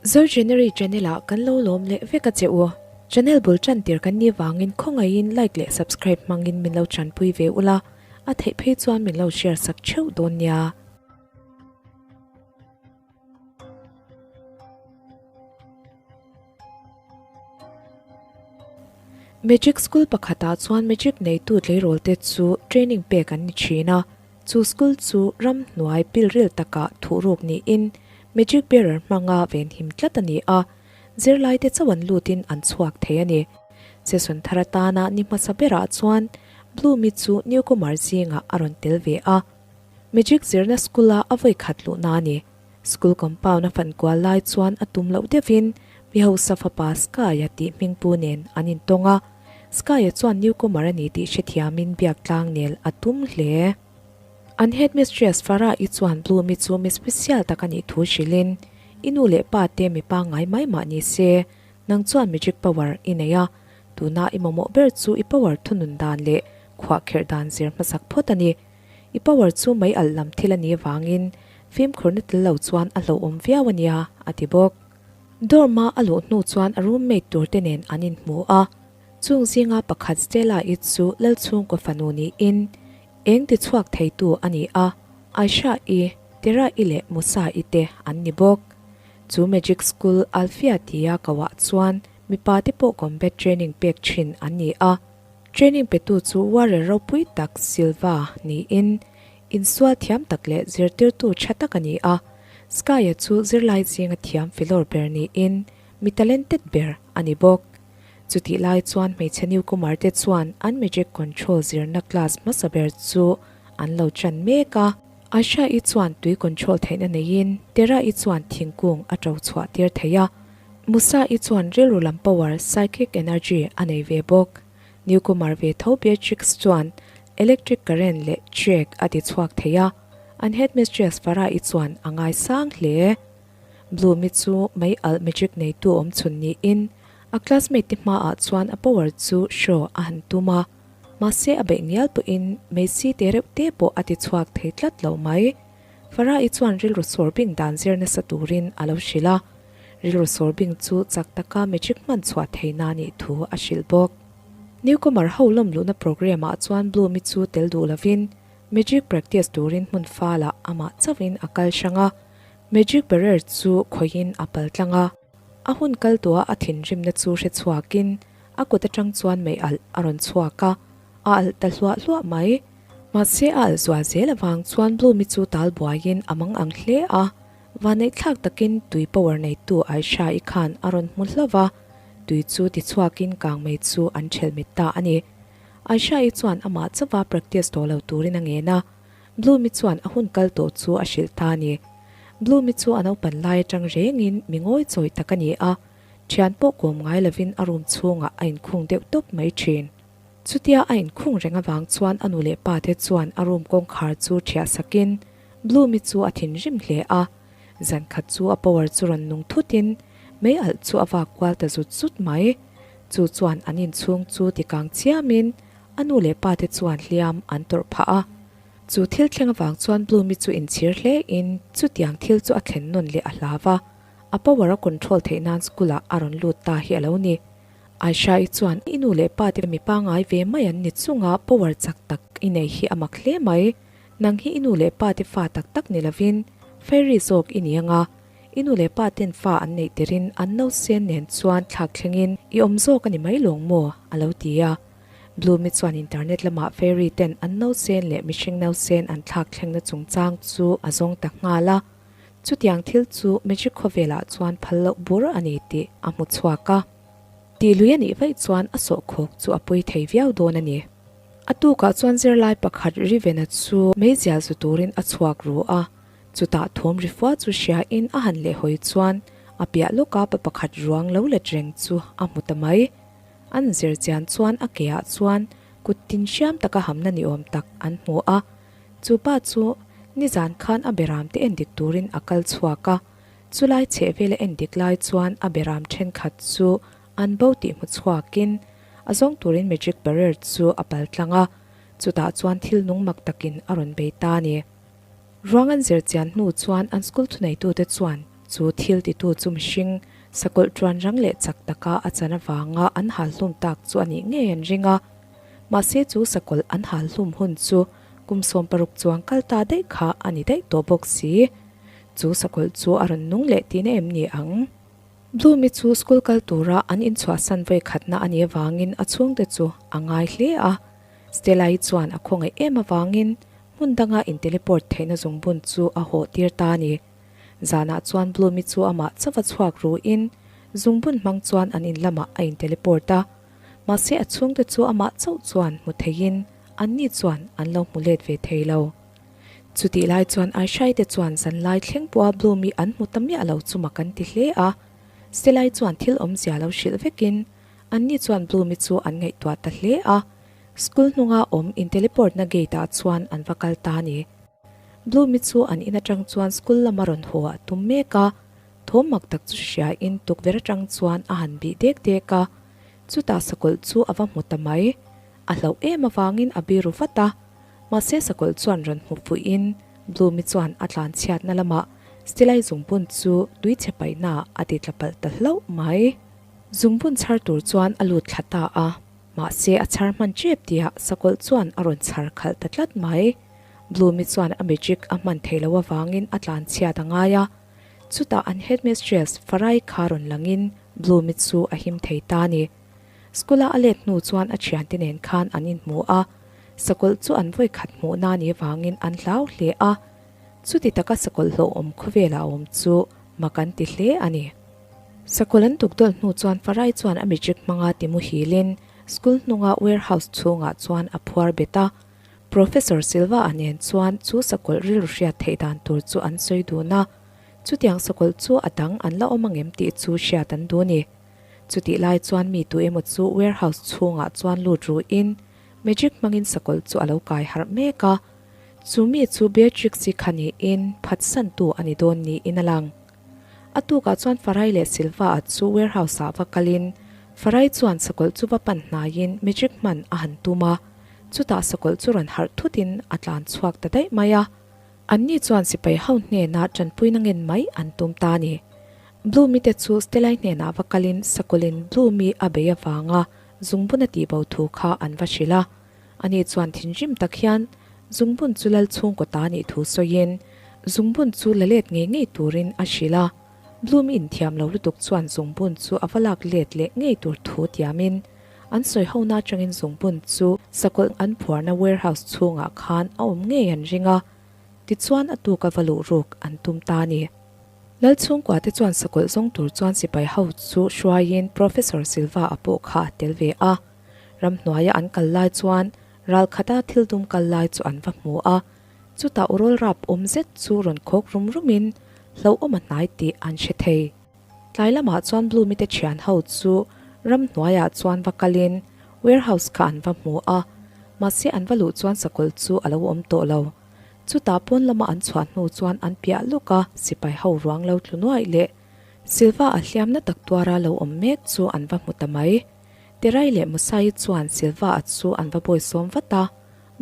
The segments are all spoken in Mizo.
Zogenery channel ah kan lo lawm leh vek a che u. Channel bul tan tir kan nih vangin khawngaihin like leh subscribe hmangin min lo tanpui ve ula, a theih phei chuan min lo share sak theuh dawn nia. Magic school pakhatah chuan magic neitu tleirawl te chu training pek an ni thin a, chu school chu ramhnuai pilril takah thuhruk niin magic bearer hmanga venhim tlat a ni a, zirlai te chauh an lutin an chhuak thei a ni. Session thar atana ni hmasa berah chuan Bloomi chu newcomer zingah a rawn tel ve a. Magic zirna school a a vawi khat luhna a ni. School compound a fan kual lai chuan a tum loh deuhin mi hausa fapa Sky-a tih hmingpu nen an intawng a. Sky-a chuan newcomer a ni tih hrethiamin biak tlang nel a tum hle. An headmistress Farah-i chuan Bloom-i chu mi special tak a nih thu hrilhin, I nu leh pa te mi pangngai mai mah ni se, nang chuan magic power i nei a, tuna i mamawh ber chu i power thunun dan leh khuahkherh dan zir hmasak phawt a ni. I power chu mei alh lam thil a nih avangin fimkhurna tel lo chuan a hlauhawm viau a nia, a ti bawk. Dorm-a a luh hnu chuan a roommate tur te nen an inhmu a, chung zinga pakhat Stella-i chu Lalchhungkaw fanu niin eng ti chhuak theitu a ni a, Aisha-i, Tera-i leh Musa-i te an ni bawk. Chu Magic School Alfia tia koh-ah chuan mipa te pawh combat training pek thin an ni a. Training petu chu warrior ropui tak Silva niin insual thiam tak leh zirtirtu tha tak a ni a. Sky-a chu zirlai zinga thiam filawr ber niin mi talented ber a ni bawk. Chutih lai chuan hmeichhe newcomer te chuan an magic control zirna class hmasa ber chu an lo chan mek a. Aisha-i chuan tui control theihna neiin Tera-i chuan thingkung a to chhuah tir thei a. Musa-i chuan rilru lam power, psychic energy, a nei ve bawk. Newcomer ve tho Beatrix chuan electric current leh trek a ti chhuak thei a, an headmistress Farah-i chuan a ngaisang hle. Bloom-i chu mei alh magic neitu awm chhun niin a classmate te hmaah chuan a power chu show a han tum a, mahse a beih ngial pawhin mei si te reuh te pawh a ti chhuak thei tlat lo mai. Farah-i chuan rilru sawr bing dan zir nasa turin a lo hrilh a. Rilru sawr bing chu chak taka magic hman chhuah thei na nih thu a hrilh bawk. Newcomer ho lawm luhna program ah chuan Bloomi chu tel duh lovin magic practice turin hmun falah amah chauhin a kal hrang a, magic barrier chu khawihin a pal tlang a. A hun kal tawha a thinrimna chu hre chhuakin a kut atang chuan mei alh a rawn chhuak a, a alh ta hluah hluah mai. Mahse a alh zual zel avang chuan Bloomi chu tal buaiin a mang ang hle a. Vaneihthlak takin tui power neitu Aisha-i khan a rawn hmu hlauh va, tui chu tichhuakin kangmei chu an ṭhelh mit ta a ni. Aisha-i chuan amah chauha practice tawh lo turin a ngen a, Bloomi chuan a hun kal tawh chu a hrilh ta a ni. Bloomi chu a naupan lai aṭang rengin mi ngawi chawi tak a ni a, ṭhian pawh kawm ngai lovin a room chhungah a inkhung deuh tawp mai ṭhin. Chutia a inkhung reng avang chuan a nu leh pa te chuan a room kawngkhar chu ṭhiah sakin Bloomi chu a thinrim hle a, zan khat chu a power chu rawn nung thutin mei alh chu a vak kual ta zut zut mai. Chu chuan an inchhung chu tikang chiamin a nu leh pa te chuan hliam an tawrh phah a. Chu thil thleng avang chuan Bloomi chu inchhir hle in chutiang thil chu a thlen nawn leh a hlau a, a power a control theih nan school ah a rawn lut ta hi a lo ni. Aisha-i chuan i nu leh pa te mi pangngai ve mai an ni chunga power chak tak i nei hi a mak hle mai. Nang hi i nu leh pa te fa tak tak ni lovin fairy zawk i ni anga, i nu leh pa ten fa an neih tirin an nausen nen chuan thlak thlengin i awm zawk a ni mai lawng maw? a lo ti a. Bloomi chuan internet lamah fairy ten an nausen leh mihring nausen an thlak thlengna chungchang chu a zawng ta nghal a. Chutiang thil chu magic khawvelah chuan phal loh bur a ni tih a hmu chhuak a. Tih lui a nih vaih chuan a sawhkhawk chu a pui thei viau dawn a ni. A tukah chuan zirlai pakhat Rivena chu meizial zu turin a chhuak ru a, chutah thawm ri fua chu hriain a han lehhawi chuan a piah lawka pa pakhat ruang lo let reng chu a hmu ta mai. An zir chian chuan a keah chuan kut tin hriam taka hamna ni awm tak an hmu a, chu pa chu nizan khan a beram te endik turin a kal chhuak a, chulai chheh vela endik lai chuan a beram thenkhat chu an bo tih hmu chhuakin A zawng turin magic barrier chu a pal tlang a, chutah chuan thil nung mak takin a rawn bei ta a ni. Ruang an zir chian hnu chuan an school thuneitute chuan Chu thil titu chu mihring sakawlh ṭuan rang leh chak taka a chan avanga an hal hlum tak chu a nih ngei an ring a. Mahse chu sakawlh an hal hlum hun chu kum 60 chuang kal ta daih kha a ni daih tawh bawk si. Chu sakawlh chu a rawn nung leh tihna em ni ang? Bloomi chu school kal tura an inchhuahsan vawi khatna a nih avangin a chhungte chu a ngai hle a. Stella-i chuan a khawngaih em avangin hmun danga in teleport theihna zungbun chu a hawh tir ta a ni. Zanah chuan Bloomi chu amah chauh a chhuak ruin zungbun hmang chuan an in lamah a in teleport a. Mahse a chhungte chu amah chauh chuan hmu theiin anni chuan an lo hmu let ve thei lo. Chutih lai chuan Aishai te chuan zanlai thleng pawha Bloomi an hmu ta miah lo chu mak an ti hle a. Stelai chuan thil awmzia lo hrilh vekin anni chuan Bloomi chu an ngaihtuah ta hle a. School hnunga awm in teleport na gate ah chuan an va kal ta a ni. Bloomi chu an in atang chuan school lama rawn haw a tum mek a. Thawm mak tak chu hriain tukverh atang chuan a han bih dek dek a. Chutah sakawlh chu a va hmu ta mai. A hlauh em avangin a biru vat a. Mahse sakawlh chuan rawn hmu fuihin Bloomi chuan a tlan chhiatna lamah Stilai zungbun chu tui chhe paihna a ti tla palh ta hlauh mai. Zungbun chhar tur chuan a lut thla ta a, mahse a chhar hman tep tihah sakawlh chuan a rawn chhar khalh ta tlat mai. Bloomi chuan a magic a hman theih loh avangin a tlan chhiat a ngai a, chutah an headmistress Farai kha rawn langin Bloomi chu a him thei ta a ni. School-a a let hnu chuan a thiante nen khan an inhmu a, sakawlh chu an vawi khat hmuhna ni vangin an hlau hle a. Chuti taka sakawlh hlauhawm khawvela a awm chu mak an ti hle a ni. Sakawlh an tukdawlh hnu chuan Farai chuan a magic hmanga ti muhilin school hnunga warehouse chhungah chuan a phuar bet a. Professor Silva-a nen chuan chu sakawlh rilru hriat theih dan tur chu an sawi dun a, chutiang sakawlh chu a dang an la awm angem tih chu hriat an duh a ni. Chutih lai chuan mi tu emaw chu warehouse chhungah chuan lut ruhin magic hmangin sakawlh chu a lo kai harh mek a. Chu mi chu Beatrix-i kha niin phatsantu a ni dawn niin a lang. A tukah chuan Farai leh Silva-a chu warehouse-ah va kalin Farai chuan sakawlh chu va pan hnaiin magic hman a han tum a, chutah sakawlh chu rawn harh thutin a tlan chhuak ta daih mai a. Anni chuan sipai ho hnenah tanpuina ngen mai an tum ta a ni. Bloomi te chu Stelai hnenah va kalin Sakawlin Bloomi a bei avanga zungbun a tihbo thu kha an va hrilh a. Ani chuan thinrim tak hian zungbun chu lal chhungkaw ta nih thu sawiin zungbun chu la let ngei ngei turin a hrilh a. Bloomi inthiam lo lutuk chuan zungbun chu a va lak let leh ngei tur thu tiamin an sawi hona atangin zungbun chu sakawlh an phuarna warehouse chhungah khan a awm ngei an ring a. Tichuan a tuka va luh ruk an tum ta a ni. Lal chhungkua te chuan sakawlh zawng tur chuan sipai ho chu hruaiin Professor Silva a pawh kha a tel ve a. Ramhnuaia an kal lai chuan ral khata thil dum kal lai chu an va hmu a. Chutah urawl rap awm zet chu rawn khawk rum rumin hlauhawm a hnai tih an hre thei. Tlai lamah chuan Bloomi te thian ho chu ramhnuaiah chuan va kalin warehouse kha an va hmu a. Mahse an va luh chuan sakawlh chu a lo awm tawh lo. Chutah pawn lama an chhuah hnu chuan an piah lawk a, sipai ho ruang lo tlu nuaih leh Silva a hliamna tak tuara lo awm mek chu an va hmu ta mai. Terai leh Musai chuan Silva a chu an va bawisawm vat a,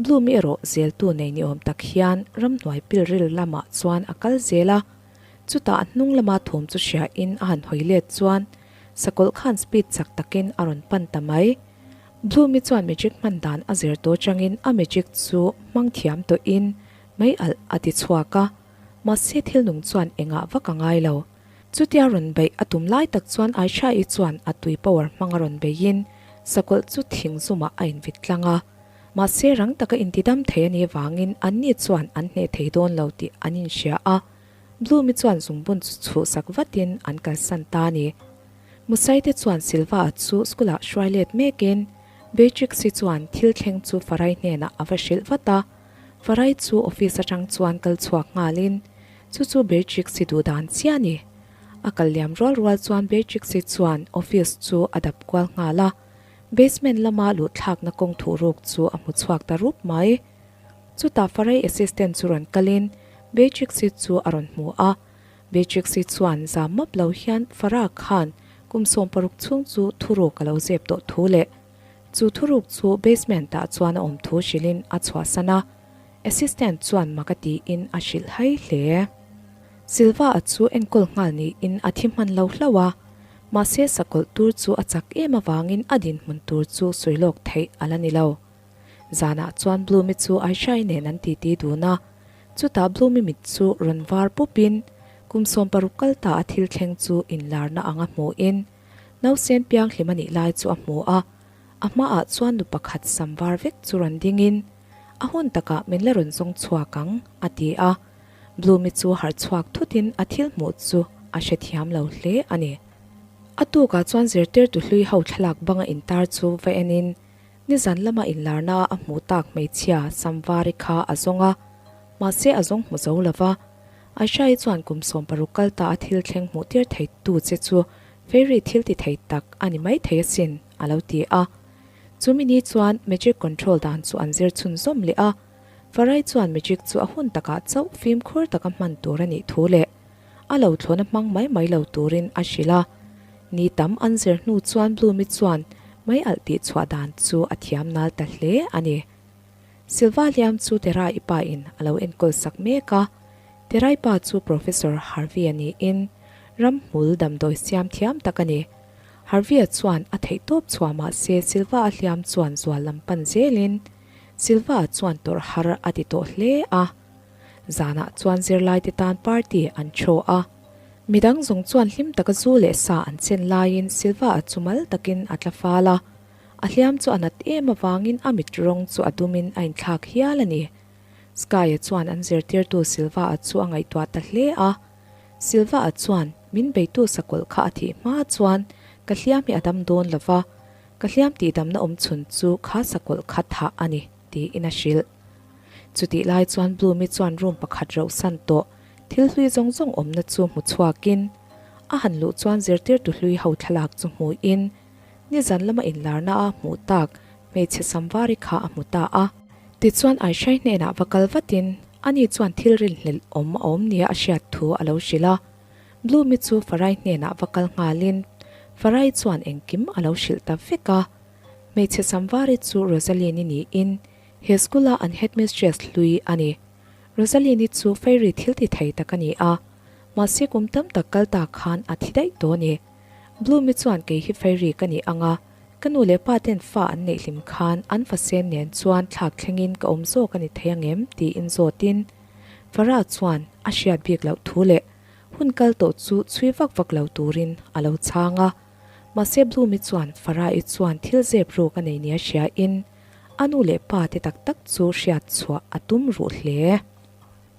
Bloom erawh zeltu nei ni awm tak hian ramhnuai pilril lamah chuan a kal zel a. Chutah a hnung lama thawm chu hriain a han hawi let chuan sakawlh khan speed chak takin a rawn pan ta mai. Bloomi chuan magic hman dan a zir tawh changin a magic chu hmang thiam tawhin mei alh a ti chhuak a, mahse thil nung chuan engah vak a ngai lo. Chutia rawn beih a tum lai tak chuan Aisha-i chuan a tui power hmang a rawn beihin sakawlh chu thing zumah a invit tlang a, mahse rang taka intidam thei a nih vangin anni chuan an hneh thei dawn lo tih an inhria a, Bloomi chuan zungbun chu chhuhsak vatin an kalsan ta a ni. Musaite chuan Silva-a chu school-ah hruai let mekin Beatrix-i chuan thil thleng chu Farai hnenah a va hrilh vat a. Farai chu office atang chuan kal chhuak nghalin chu chu Beatrix-i duh dan chiah a ni. A kal liam rual rual chuan Beatrix-i chuan office chu a dap kual nghal a. Basement lama luh thlakna kawng thuh ruk chu a hmu chhuak ta rup mai. Chutah Farai assistant chu rawn kalin Beatrix-i chu a rawn hmu a. Beatrix-i chuan zam map lo hian Farah khan kum 60 chhung chu thuruk a lo zep tawh thu leh chu thuruk chu basement ah chuan a awm thu hrilhin a chhuahsan a, assistant chuan mak a tiin a hrilh hai hle. Silva a chu enkawl nghal niin a thi hman lo hlauh a, mahse sakawlh tur chu a chak em avangin a dinhmun tur chu sawi lawk theih a la ni lo. Zanah chuan Bloomi chu Aishai nen an titi dun a, chutah Bloomi mit chu rawn var pupin kum 60 kal ta a thil thleng chu inlarna anga hmuhin nausen pianghlim a nih lai chu a hmu a, a hmaah chuan nu pakhat sam var vek chu rawn dingin a hun takah min la rawn zawng chhuak ang a ti a. Bloomi chu harh chhuak thutin a thil hmuh chu a hrethiam lo hle a ni. A tukah chuan zirtirtu hlui ho thlalak banga intar chu va enin nizan lama inlarna a hmuh tak hmeichhia Samvari kha a zawng a, mahse a zawng hmu zo lova. Aishai chuan kum 60 kal ta a thil thleng hmuh tir thei tu che chu fairy thil ti thei tak a ni mai thei asin a lo ti a. Chumi ni chuan magic control dan chu an zir chhunzawm leh a. Farai chuan magic chu a hun takah chauh fimkhur taka hman tur a nih thu leh a lo thlawna hmang mai mai lo turin a hrilh a. Ni tam an zir hnu chuan Bloomi chuan mai alh tih chhuah dan chu a thiam nal ta hle a ni. Silva hliam chu Terai pa in a lo enkawl sak mek a. Terai pa chu Professor Harvey-a niin ramhmul damdawi siam thiam tak a ni. Harvey-a chuan a theihtawp chhuah mahse Silva a hliam chuan zual lam pan zelin Silva chuan tawrh har a ti tawh hle a. Zanah chuan zirlaite tan party an throw a. Midang zawng chuan hlim taka zu leh sa an chen laiin Silva a chu mal takin a tla fal a. A hliam chu a nat em avangin a mit rawng chu a dumin a inthlak hial a ni. Sky-a chuan an zirtirtu Silva a chu a ngaihtuah ta hle a. Silva a chuan min beitu sakawlh kha a thih hma chuan ka hliam hi a dam dawn lova. Ka hliam tihdamna awm chhun chu kha sakawlh kha thah a ni, tiin a hrilh. Chutih lai chuan Bloomi chuan room pakhat rauhsan tawh thil hlui zawng zawng awmna chu hmu chhuakin a han luh chuan zirtirtu hlui ho thlalak chu hmuhin nizan lama inlarna a hmuh tak hmeichhe samvari kha a hmu ta a. Tichuan Aishai hnenah va kal vatin ani chuan thil rinhlelh awm a awm nia a hriat thu a lo hrilh a. Bloomi chu Farai hnenah va kal nghalin Farai chuan engkim a lo hrilh ta vek a. Hmeichhe samvari chu Rosaline-i niin he school-a an headmistress hlui a ni. Rosaline-i chu fairy thil ti thei tak a ni a, mahse kum tam tak kal ta khan a thi daih tawh a ni. Bloomi chuan kei hi fairy ka ni ang a, ka nu leh pa ten fa an neih hlim khan an fasen nen chuan thlak thlengin ka awm zawk a ni thei ang em tiin zawtin Farah chuan a hriat bik loh thu leh hun kal tawh chu chhui vak vak lo turin a lo chhang a. Mahse Bloomi chuan Farah-i chuan thil zep ruk a nei nia hriain a nu leh pa te tak tak chu hriat chhuah a tum ruh hle.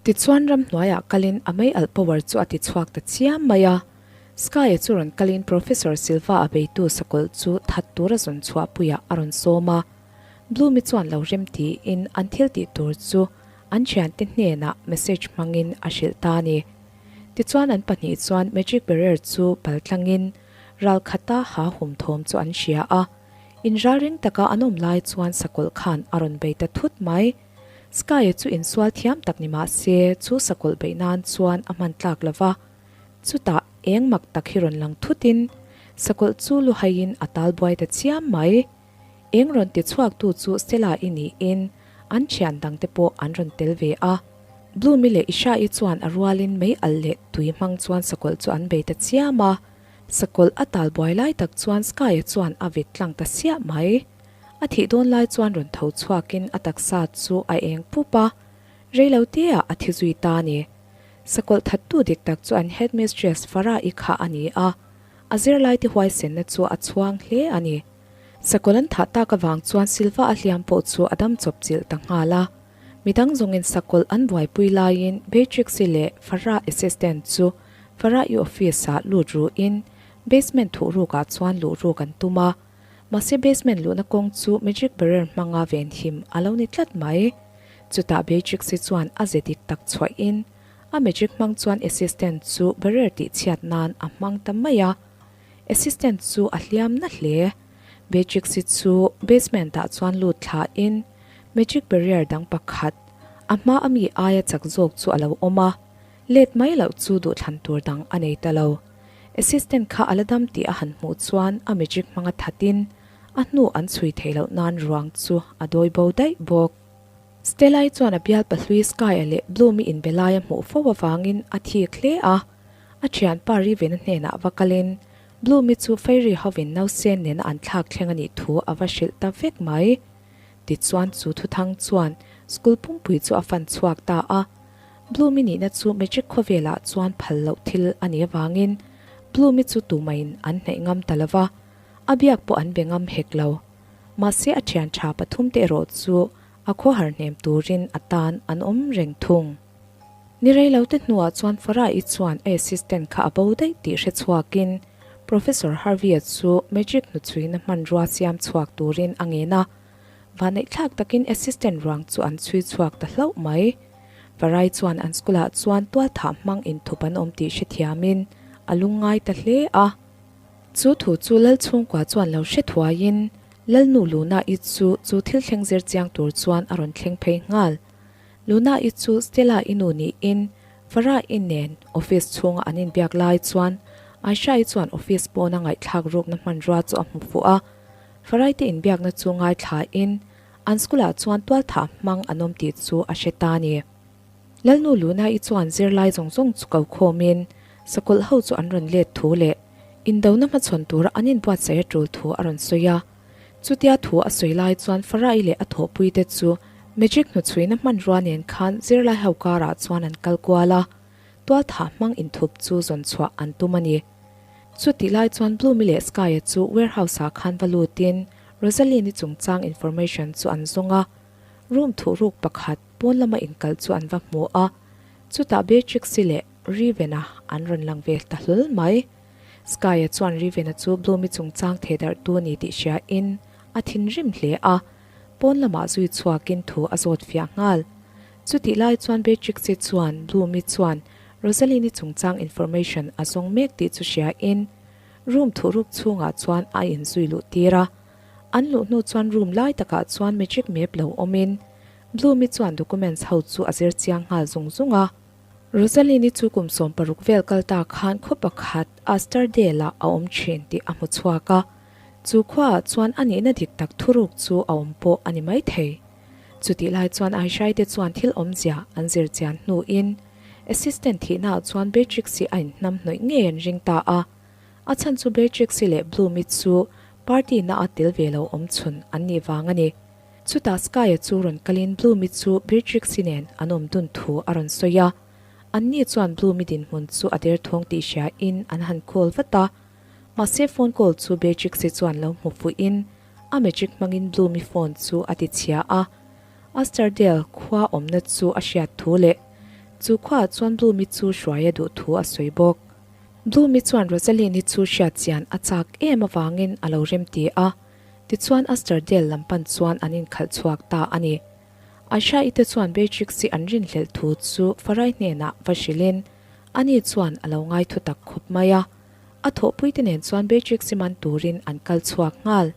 Tichuan ramhnuaiah kalin a mei alh power chu a ti chhuak ta chiam mai a. Sky-a chu rawn kalin Professor Silva a beitu sakawlh chu that tura zawn chhuah puiah a rawn sawm a. Bloomi chuan lo rem tiin an thil tih tur chu an thiante hnenah message hmangin a hrilh ta a ni. Tichuan an pahnih chuan magic barrier chu paltlangin ral khata ha hum thawm chu an hria a. Inralring taka an awm lai chuan sakawlh khan a rawn bei ta thut mai. Sky-a chu insual thiam tak ni mah se chu sakawlh beih nan chuan a hman tlak lo va. Chutah eng mak tak hi rawn lang thutin sakawlh chu lu haiin a tal buai ta chiam mai. Eng rawn ti chhuaktu chu Stella-i niin an thian dangte pawh an rawn tel ve a. Bloomi leh Isha-i chuan a rualin mei alh leh tui hmang chuan sakawlh chu an bei ta chiam a. Sakawlh a tal buai lai tak chuan Sky-a chuan a vit tlang ta siah mai. A thih dawn lai chuan rawn tho chhuakin a taksa chu a eng pup a, reilo teah a thi zui ta a ni. Sakawlh thattu dik tak chu an headmistress Farah-i kha a ni a, a zirlaite huaisenna chu a chhuang hle a ni. Sakawlh an thah tak avang chuan Silva a hliam pawh chu a dam chawp chilh ta nghal a. Midang zawngin sakawlh an buaipui laiin Beatrix-i leh Farah assistant chu Farah-i office-ah lut ruhin basement thuh rukah chuan luh ruk an tum a. Mahse basement luhna kawng chu magic barrier hmanga venhim a lo ni tlat mai. Chutah Beatrix-i chuan a ze dik tak chhuahin a magic hmang chuan assistant chu barrier tihchhiat nan a hmang ta mai a. Assistant chu a hliam na hle. Beatrix-i chu basement-ah chuan lut thlain magic barrier dang pakhat a hma ami aia chak zawk chu a lo awm a, let mai loh chu duhthlan tur dang a nei ta lo. Assistant kha a la dam tih a han hmuh chuan a magic hmanga thatin a hnu an chhui theih loh nan ruang chu a dawi bo daih bawk. Stella-i chuan a bialpa hlui Sky-a leh Bloom-i inbe lai a hmuh fo avangin a thik hle a. A thianpa Riven-a hnenah va kalin Bloom-i chu Fairy hovin nausen nena an thlak thleng a nih thu a va hrilh ta vek mai. Tichuan chu thuthang chuan school pumpui chu a fan chhuak ta a. Bloom-i nihna chu Magic khawvelah chuan phal loh thil a nih avangin Bloom-i chu tumaiin an hnaih ngam ta lo va, a biak pawh an be ngam hek lo. Mahse a thian tha pathumte erawh chu a khawhar hnem turin a tan an awm reng thung. Ni rei lo te hnuah chuan Farah-i chuan a assistant kha a bo daih tih hre chhuakin Professor Harvey-a chu magic hnuchhuina hmanrua siam chhuak turin a ngen a. Vaneihthlak takin assistant ruang chu an chhui chhuak ta hlauh mai. Farah-i chuan an school-ah chuan tualthah hmang inthup an awm tih hrethiamin a lungngai ta hle a. Chu thu chu Lal chhungkua chuan lo hre thuaiin Lalnu Luna-i chu chu thil thleng zir chiang tur chuan a rawn thleng phei nghal. Luna-i chu Stella-i nu niin Farah-i nen office chhunga an inbiak lai chuan Aisha-i chuan office pawna ngaihthlak rukna hmanrua chu a hmu fuh a. Farah-i te inbiakna chu ngaithlain an school-ah chuan tualthah hmang an awm tih chu a hre ta a ni. Lalnu Luna-i chuan zirlai zawng zawng chu ko khawmin sakawlh ho chu an rawn let thu leh indona hmachhawn tura an inbuatsaih a tul thu a rawn sawi a. Chutia thu a sawi lai chuan Farah-i leh a thawhpuite chu magic hnuchhuina hmanrua nen khan zirlai ho karah chuan an kal kual a, tualthah hmang inthup chu zawn chhuah an tum a ni. Chutih lai chuan Bloomy leh Sky-a chu warehouse-ah khan va lutin Rosaline-i chungchang information chu an zawng a, room thuhruk pakhat pawn lama inkalh chu an va hmu a, chutah Beatrix-i leh Riven-a an rawn lang ve ta hlawl mai. Sky-a chuan Riven-a chu Bloomy chungchang theh darh tu a ni tih hriain a thinrim hle a, pawn lamah zui chhuakin thu a zawt fiah nghal. Chutih lai chuan Beatrix-i chuan Bloomy chuan Rosaline-i chungchang information a zawng mek tih chu hriain room thuhruk chhungah chuan a inzui luh tir a. An luh hnu chuan room lai takah chuan magic map lo awmin Bloomy chuan documents ho chu a zir chiang nghal zung zung a. Rosaline-i chu kum 16 vel kal ta khan khaw pakhat Asterdale-ah a awm thin tih a hmu chhuak a, chu khuaah chuan a nihna dik tak thuruk chu a awm pawh a ni maithei. Chutih lai chuan Aishai te chuan thil awmzia an zir chian hnuin assistant thihnaah chuan Beatrix-i a inhnamhnawih ngei an ring ta a. A chhan chu Beatrix-i leh Bloom-i chu party na a tel ve lo awm chhun an nih vang a ni. Chutah Sky-a chu rawn kalin Bloom-i chu Beatrix-i nen an awm dun thu a rawn sawi a. Anni chuan Bloom-i dinhmun chu a derthawng tih hriain an han call vat a. Mahse phone call chu Beatrix-i chuan lo hmu fuhin a magic hmangin Bloom-i phone chu a ti chhia a. Asterdale khua awmna chu a hriat thu leh chu khuaah chuan Bloom-i chu hruai a duh thu a sawi bawk. Bloomi chuan Rosaline-i chu hriat chian a chak em avangin a lo rem ti a, tichuan Asterdale lam pan chuan an inkhalh chhuak ta a ni. Aisha-i te chuan Beatrix-i an rinhlelh thu chu Farai hnenah va hrilhin ani chuan a lo ngai thu tak khawp mai a. A thawhpuite nen chuan Beatrix-i man turin an kal chhuak nghal.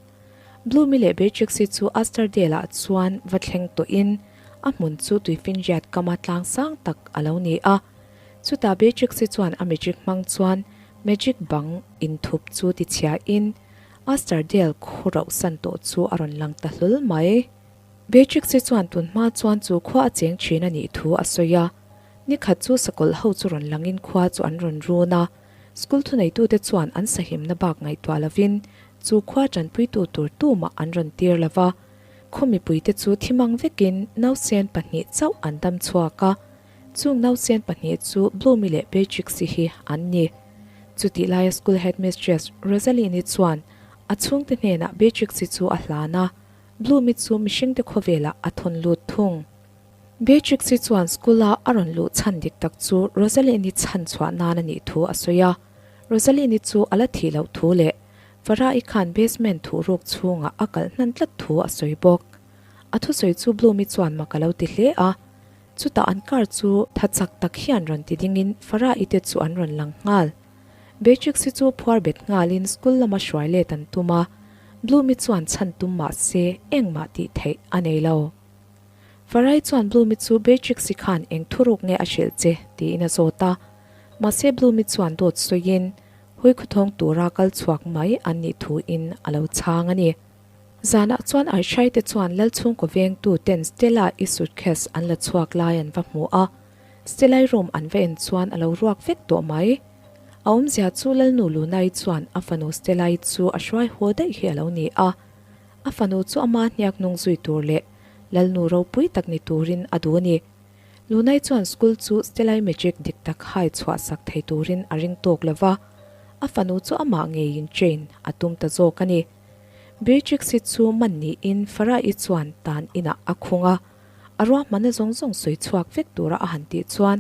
Bloomi leh Beatrix-i chu Asterdale-ah chuan va thleng tawhin a hmun chu tuifinriat kama tlang sang tak a lo ni a. Chutah Beatrix-i chuan a magic hmang chuan magic bang inthup chu ti chhiahin Asterdale khu rauh san tawh chu a rawn lang ta hlawl mai. Beatrix-i chuan tun hma chuan chu khua a cheng thin a nih thu a sawi a. Nikhat chu sakawlh ho chu rawn langin khua chu an rawn run a. School thuneitute chuan an sahimna bak ngaihtuah lovin chu khua tanpuitu tur tumah an rawn tir lo va. Khaw mipuite chu thimang vekin nausen pahnih chauh an dam chhuak a. Chung nausen pahnih chu Bloomy leh Beatrix-i hi an ni. Chutih laia school headmistress Rosaline-i chuan a chhungte hnenah Beatrix-i chu a hlan a, Bloomy chu mihringte khawvelah a thawn lut thung. Beatrix-i chuan school-a a rawn luh chhan dik tak chu Rosaline-i chhan chhuah nan a nih thu a sawi a, Rosaline-i chu a la thih loh thu leh Farah-i khan basement thuhruk chhungah a kalh hnan tlat thu a sawi bawk. A thusawi chu Bloomy chuan mak a lo ti hle a. Chutah an car chu tha chak tak hian rawn ti dingin Farah-i te chu an rawn lang nghal. Beatrix-i chu phuar bet nghalin school lama hruai let an tum a, Bloomy chuan chhan tum mah se engmah tih theih a nei lo. Farah-i chuan Bloomy chu Beatrix-i khan eng thuruk nge a hrilh che tiin a zawt a, mahse Bloomy chuan dawt sawiin hui khuthawng tura kal chhuak mai an nih thuin a lo chhang a ni. Zanah chuan Aishai te chuan lal chhungkaw vengtu ten Stella i suitcase an la chhuak lai an va hmu a, Stella i room an va en chuan a lo ruak vek tawh mai. A awmzia chu Lalnu Lunai chuan a fanu Stella i chu a hruai haw daih hi a lo ni a. A fanu chu ama hniak hnung zui tur leh Lalnu ropui tak ni turin a duh a ni. Lunai chuan school chu Stella i magic dik tak hai chhuah sak thei turin a ring tawk lo va, a fanu chu amah ngeiin train a tum ta zawk a ni. Beatrix-i chu man niin Farah-i chuan tan inah a khung a, a ruahmanna zawng zawng sawi chhuak vek tura a han tih chuan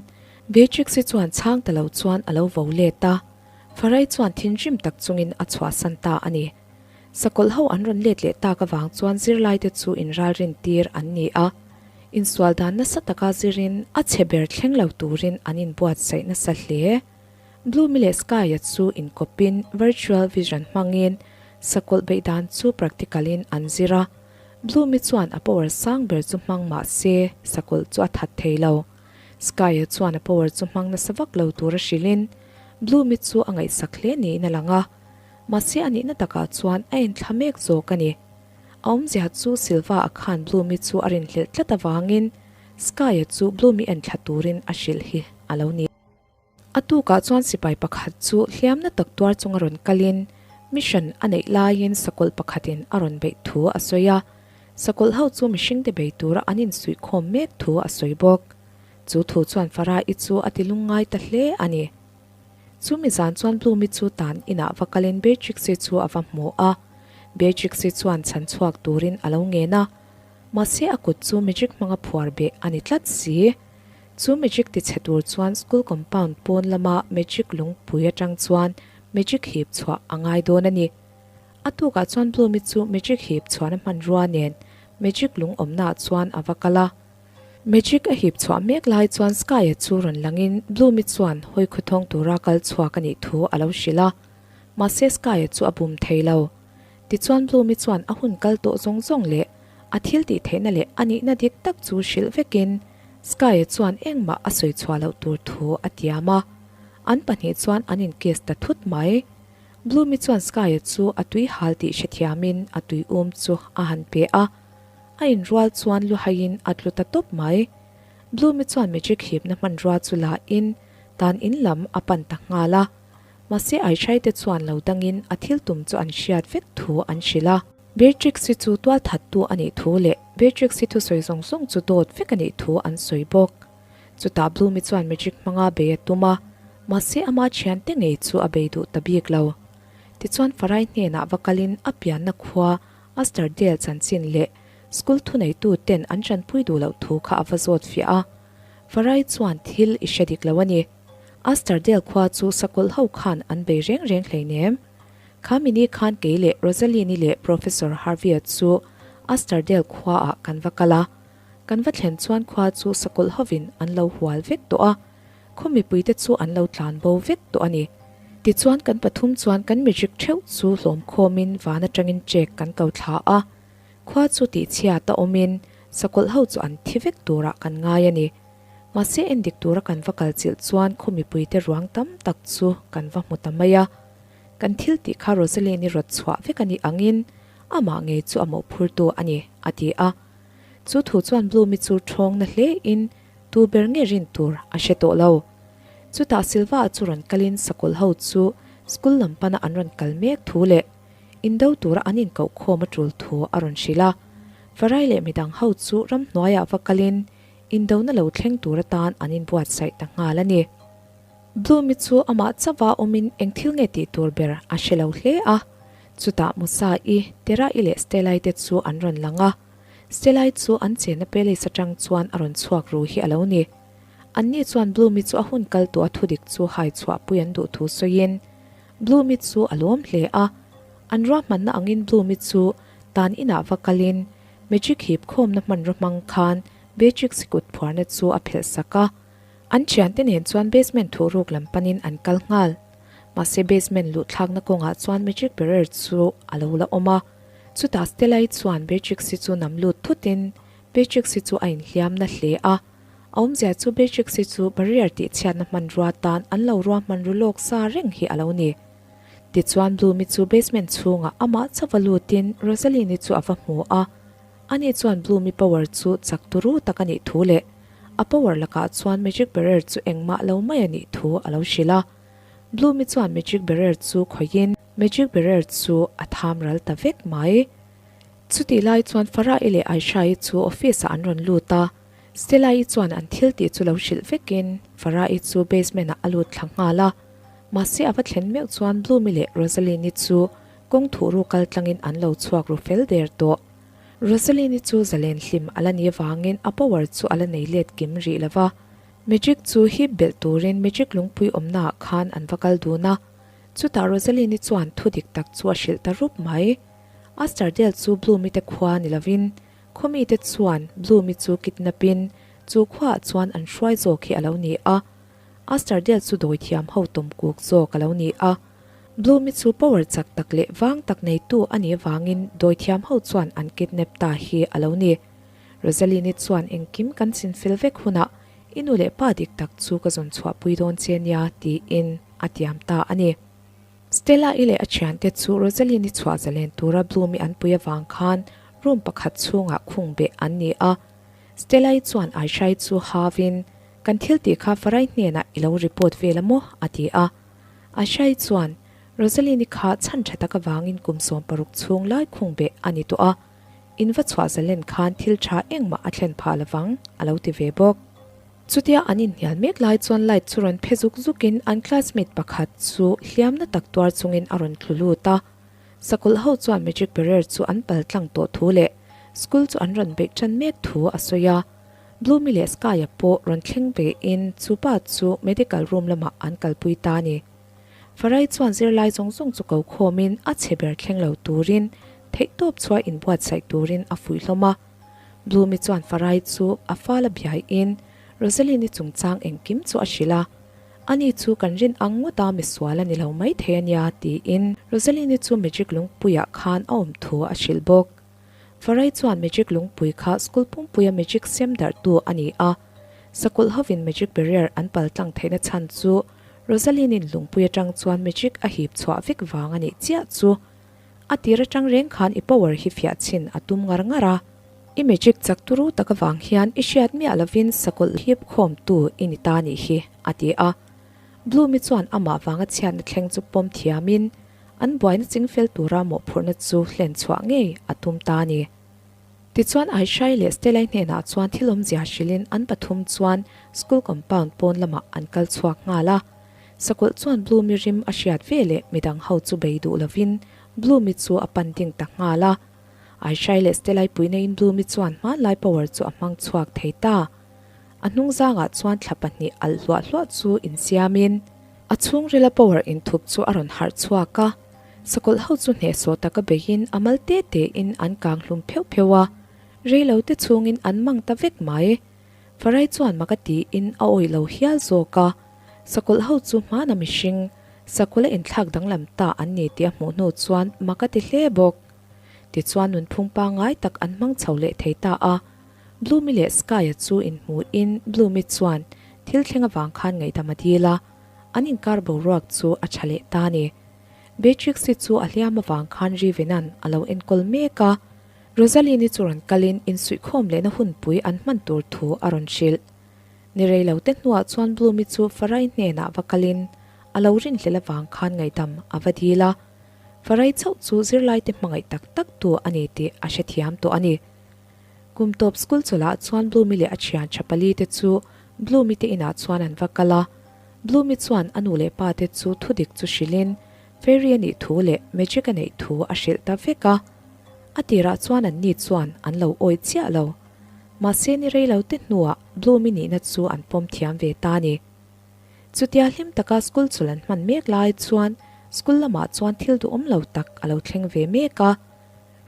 Beatrix-i chuan chhang ta lo chuan a lo vo let a, Farah-i chuan thinrim tak chungin a chhuahsan ta a ni. Sakawlh ho an rawn let leh tak avang chuan zirlaite chu inralrin tir an ni a, insual dan nasa taka zirin a chhe ber thleng lo turin an inbuatsaih nasa hle. Bloomy leh Sky-a chu inkawpin virtual vision hmangin sakawlh beih dan chu practical-in an zir a. Bloomy chuan a power sang ber chu hmang mah se sakawlh chu a that thei lo. Sky-a chuan a power chu hmang nasa vak lo tur a hrilhin Bloomy chu a ngaihsak hle niin a lang a. Mahse a nihna takah chuan a inthla mek zawk a ni. A awmzia chu Silva-a khan Bloomy chu a rinhlelh tlat avangin Sky-a chu Bloomy enthla turin a hrilh hi a lo ni. A tukah chuan sipai pakhat chu hliamna tak tuar chunga rawn kalin mission a neih laiin sakawlh pakhatin a rawn beih thu a sawi a. Sakawlh ho chu mihringte bei tura an insuihkhawm mek thu a sawi bawk. Chu thu chuan Farah-i chu a ti lungngai ta hle a ni. Chu mi zan chuan Bloomi chu tan inah va kalin Beatrix-i chu a va hmu a. Beatrix-i chuan chhan chhuak turin a lo ngen a. Mahse a kut chu magic hmanga phuar beh a ni tlat si. Chu magic ti chhe tur chuan school compound pawn lama magic lungpui atang chuan magic hip chhuah a ngai dawn a ni. A tukah chuan Bloomi chu magic hip chhuahna hmanrua nen magic lung awmnaah chuan a va kal a. Magic a hip chhuah mek lai chuan Sky-a chu rawn langin Bloomi chuan hawi khawthawng tura kal chhuak a nih thu a lo hrilh a. Mahse Sky-a chu a bum thei lo. Tichuan Bloomi chuan a hun kal tawh zawng zawng leh a thil tih theihna leh a nihna dik tak chu hrilh vekin Sky-a chuan engmah a sawi chhuah loh tur thu a tiam a. An pahnih chuan an inkiss ta thut mai. Bloomi chuan Sky-a chu a tui hal tih hrethiamin a tui um chu a han pe a. A inrual chuan luhaiin a tlu ta tawp mai. Bloomi chuan magic hipna hmanrua chu la in tan in lam a pan ta nghal a. Mahse Aishai te chuan lo dangin a thil tum chu an hriat vek thu an hrilh a. Beatrix-i chu tual thattu a nih thu leh Beatrix-i thusawi zawng zawng chu dawt vek a nih thu an sawi bawk. Chutah Bloomi chuan magic hmanga bei a tum a, mahse ama thiante ngei chu a bei duh ta bik lo. Tichuan Farai hnenah va kalin a pianna khua Asterdale chanchin leh school thuneitu ten an tanpui duh loh thu kha a va zawt fiah a. Farai chuan thil i hre dik lo a ni. Asterdale khua chu sakawlh ho khan an bei reng reng hleinem. Kha mini khan kei leh Rosaline-i leh Professor Harvey-a chu Asterdale khuaah kan va kal a. Kan va thlen chuan khua chu sakawlh hovin an lo hual vek tawh a, khaw mipuite chu an lo tlan bo vek tawh a ni. Tichuan kan pathum chuan kan magic theuh chu hlawm khawmin van atangin check kan ko thla a. Khua chu tihchhiat a awmin sakawlh ho chu an thi vek turah kan ngai a ni. Mahse endik tura kan va kal chilh chuan khaw mipuite ruang tam tak chu kan va hmu ta mai a. Kan thil tih kha Rosaline-i rawt chhuah vek a nih angin amah ngei chu a mawhphurtu a ni, a ti a. Chu thu chuan Bloomi chu ṭhawng na hle in tu ber nge rin tur a hre tawh lo. Chutah Silva-a chu rawn kalin sakawlh ho chu school lam pana an rawn kal mek thu leh indo tura an inkoh khawm a ṭul thu a rawn hrilh a. Farai leh midang ho chu ramhnuaiah va kalin Indona lo thleng tur atan an inbuatsaih ta nghal a ni. Bloomi chu amah chauha awmin eng thil nge tih tur ber a hre lo hle a. Chutah Musa-i, Tera-i leh Stella-i te chu an rawn lang a. Stella-i chu an chenna palace atang chuan a rawn chhuak ru hi a lo ni. Anni chuan Bloomi chu a hun kal tawh a thudik chu hai chhuahpui an duh thu sawiin Bloomi chu a lawm hle a. An ruahmanna angin Bloomi chu tan inah va kalin Magic hip khawmna hmanraw hmang khan Beatrix kut phuarna chu a phelh sak a. An thiante nen chuan basement thuhruk lam panin an kal nghal. Mahse basement luh thlakna kawngah chuan Magic Barrier chu a lo la awm a. Chutah Stella-i chuan Beatrix-i chu nam lut thutin Beatrix-i chu a inhliamna hle a. A awmzia chu Beatrix-i chu barrier tihchhiatna hmanrua tan an lo ruahman ru lawk sa reng hi a lo ni. Tichuan Bloomi chu basement chhungah amah chauh va lutin Rosaline-i chu a va hmu a. Ani chuan Bloomi power chu chak turu tak a nih thu leh a power lakah chuan magic barrier chu engmah lo mai a nih thu a lo hrilh a. Bloomi chuan magic barrier chu khawihin magic barrier chu a tham ral ta vek mai. Chutih lai chuan Farah-i leh Aisha-i chu office-ah an rawn lut a, Stella-i chuan an thil tih chu lo hrilh vekin Farah-i chu basement-ah a lut thla nghal a. Mahse a va thlen meuh chuan Bloomi leh Rosaline-i chu kawng thuh ru kal tlangin an lo chhuak ru fel der tawh. Rosaline-i chu zalen hlim a la ni avangin a power chu a la nei let kim rih lo va. Magic chu hip belh turin Magic lungpui awmnaah khan an va kal dun a. Chutah Rosaline-i chuan thu dik tak chu a hrilh ta rup mai. Astardale chu Bloomi te khua ni lovin Khawmite chuan Bloomi chu kidnap-in chu khuaah chuan an hruai zawk hi a lo ni a. Astardale chu dawithiam ho tawm kuk zawk a lo ni a. Bloomi chu power chak tak leh vang tak neitu a nih avangin dawithiam ho chuan an kidnap ta hi a lo ni. Rosaline-i chuan engkim kan chinfel vek hunah i nu leh pa dik tak chu ka zawn chhuahpui dawn che nia tiin a tiam ta a ni. Stella-i leh a thiante chu Rosaline-i chhuah zalen tura Bloom-i an pui avang khan room pakhat chhungah khung beh an ni a. Stella-i chuan Aisha-i chu havin, Kan thil tih kha Farai hnenah i lo report vel a maw? a ti a. Aisha-i chuan, Rosaline-i kha chhan tha tak avangin kum 16 chhung lai khung beh a ni tawh a, in va chhuah zalen khan thil tha engmah a thlen phah lovang, a lo ti ve bawk. Chutia an inhnial mek lai chuan light chu rawn phe zuk zukin an classmate pakhat chu hliamna tak tuar chungin a rawn tlu lut a. Sakawlh ho chuan magic barrier chu an pal tlang tawh thu leh school chu an rawn beih tan mek thu a sawi a. Bloomy leh Sky-a pawh rawn thleng vein chu pa chu medical room lamah an kalpui ta a ni. Farai chuan zirlai zawng zawng chu ko khawmin a chhe ber thleng lo turin theihtawp chhuah inbuatsaih turin a fuih hlawm a. Bloomy chuan Farai chu a fal a biaiin Rosaline-i chungchang engkim chu a hrilh a, Ani chu kan rin ang ngawt a misual a ni lo maithei a nia tiin Rosaline-i chu Magic lungpuiah khan a awm thu a hrilh bawk. Farai chuan Magic lungpui kha school pumpuia Magic siam darhtu a ni a, Sakawlh hovin Magic barrier an pal tlang theihna chhan chu Rosaline-in lungpui atang chuan Magic a hip chhuah vek vang a nih chiah chu. A tir atang reng khan i power hi fiah chhin a tum ngar ngar a. I magic chak turu tak avang hian i hriat miah lovin sakawlh hip khawmtu i ni ta nih hi, a ti a. Bloomi chuan amah vanga chhiatna thleng chu pawm thiamin an buaina chingfel tura mawhphurhna chu hlen chhuah ngei a tum ta a ni. Tichuan Aishai leh Stellai hnenah chuan thil awmzia hrilhin an pathum chuan school compound pawn lamah an kal chhuak nghal a. Sakawlh chuan Bloomi rim a hriat ve leh midang ho chu bei duh lovin Bloomi chu a pan ding ta nghal a. Aishai leh Stellai puinaiin Bloomi chuan hmanlai power chu a hmang chhuak thei ta. A hnung zangah chuan thla pahnih alh hluah hluah chu insiamin a chhungrila power inthup chu a rawn harh chhuak a. Sakawlh ho chu hnehsawh taka beiin a mal te tein an kang hlum pheuh pheuh a, reilo te chhungin an mang ta vek mai. Farai chuan mak a tiin a awih lo hial zawk a, sakawlh ho chu hmana mihring, sakawlh a inthlak danglam ta an ni tih a hmuh hnu chuan mak a ti hle bawk. Tichuan nunphung pangngai tak an hmang chho leh thei ta a, Bloomy leh Sky-a chu inhmuhin Bloomy chuan thil thleng avang khan ngaihdam a dil a, an inkar boruak chu a tha leh ta a ni. Beatrix-i chu a hliam avang khan Rivena'n a lo enkawl mek a, Rosaline-i chu rawn kalin insuihkhawm lehna hunpui an hman tur thu a rawn hrilh. Ni rei lo te hnuah chuan Bloomy chu Farai hnenah va kalin a lo rinhlelh avang khan ngaihdam a va dil a. Farai chauh chu zirlaite hmangaih tak tak tu a ni tih a hrethiam tawh a ni. Kum tawp school chawlhah chuan Bloomy leh a thian tha pali te chu Bloomy te inah chuan an va kal a. Bloomy chuan a nu leh pa te chu thudik chu hrilhin fairy a nih thu leh magic a neih thu a hrilh ta vek a. A tirah chuan an ni chuan an lo awih chiah lo. Mahse ni rei lo te hnuah Bloomy nihna chu an pawm thiam ve ta a ni. Chutia hlim taka school chul an hman mek lai chuan school lamah chuan thil duhawm lo tak a lo thleng ve mek a.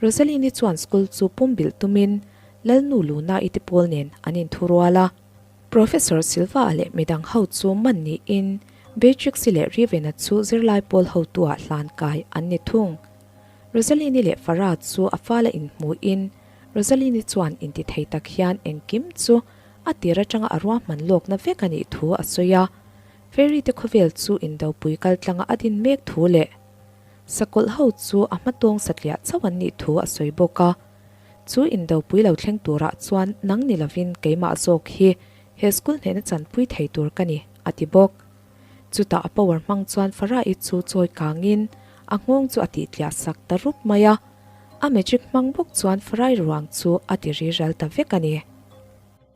Rosaline-i chuan school chu pumbilh tumin Lalnu Luna-i te pawl nen an inthurual a. Professor Silva-a leh midang ho chu man niin Beatrix-i leh Riven-a chu zirlai pawl hotu-ah hlan kai an ni thung. Rosaline-i leh Farah chu a fala inhmuhin Rosaline-i chuan intithei tak hian engkim chu a tir atanga a ruahman lawkna vek a nih thu a sawi a. Fairy te khawvel chu indopui kaltlanga a din mek thu leh. Sakawlh ho chu a hmatawng satliah chauh an nih thu a sawi bawk a. Chu indopui lo thleng turah chuan nang ni lovin keimah zawk hi he school hnehna chanpui thei tur ka ni, a ti bawk. Chutah a power hmang chuan Farah-i chu chawi kangin a nghawng chu a tihtliah sak ta rup mai a. A magic hmang bawk chuan Farah-i ruang chu a ti riral ta vek a ni.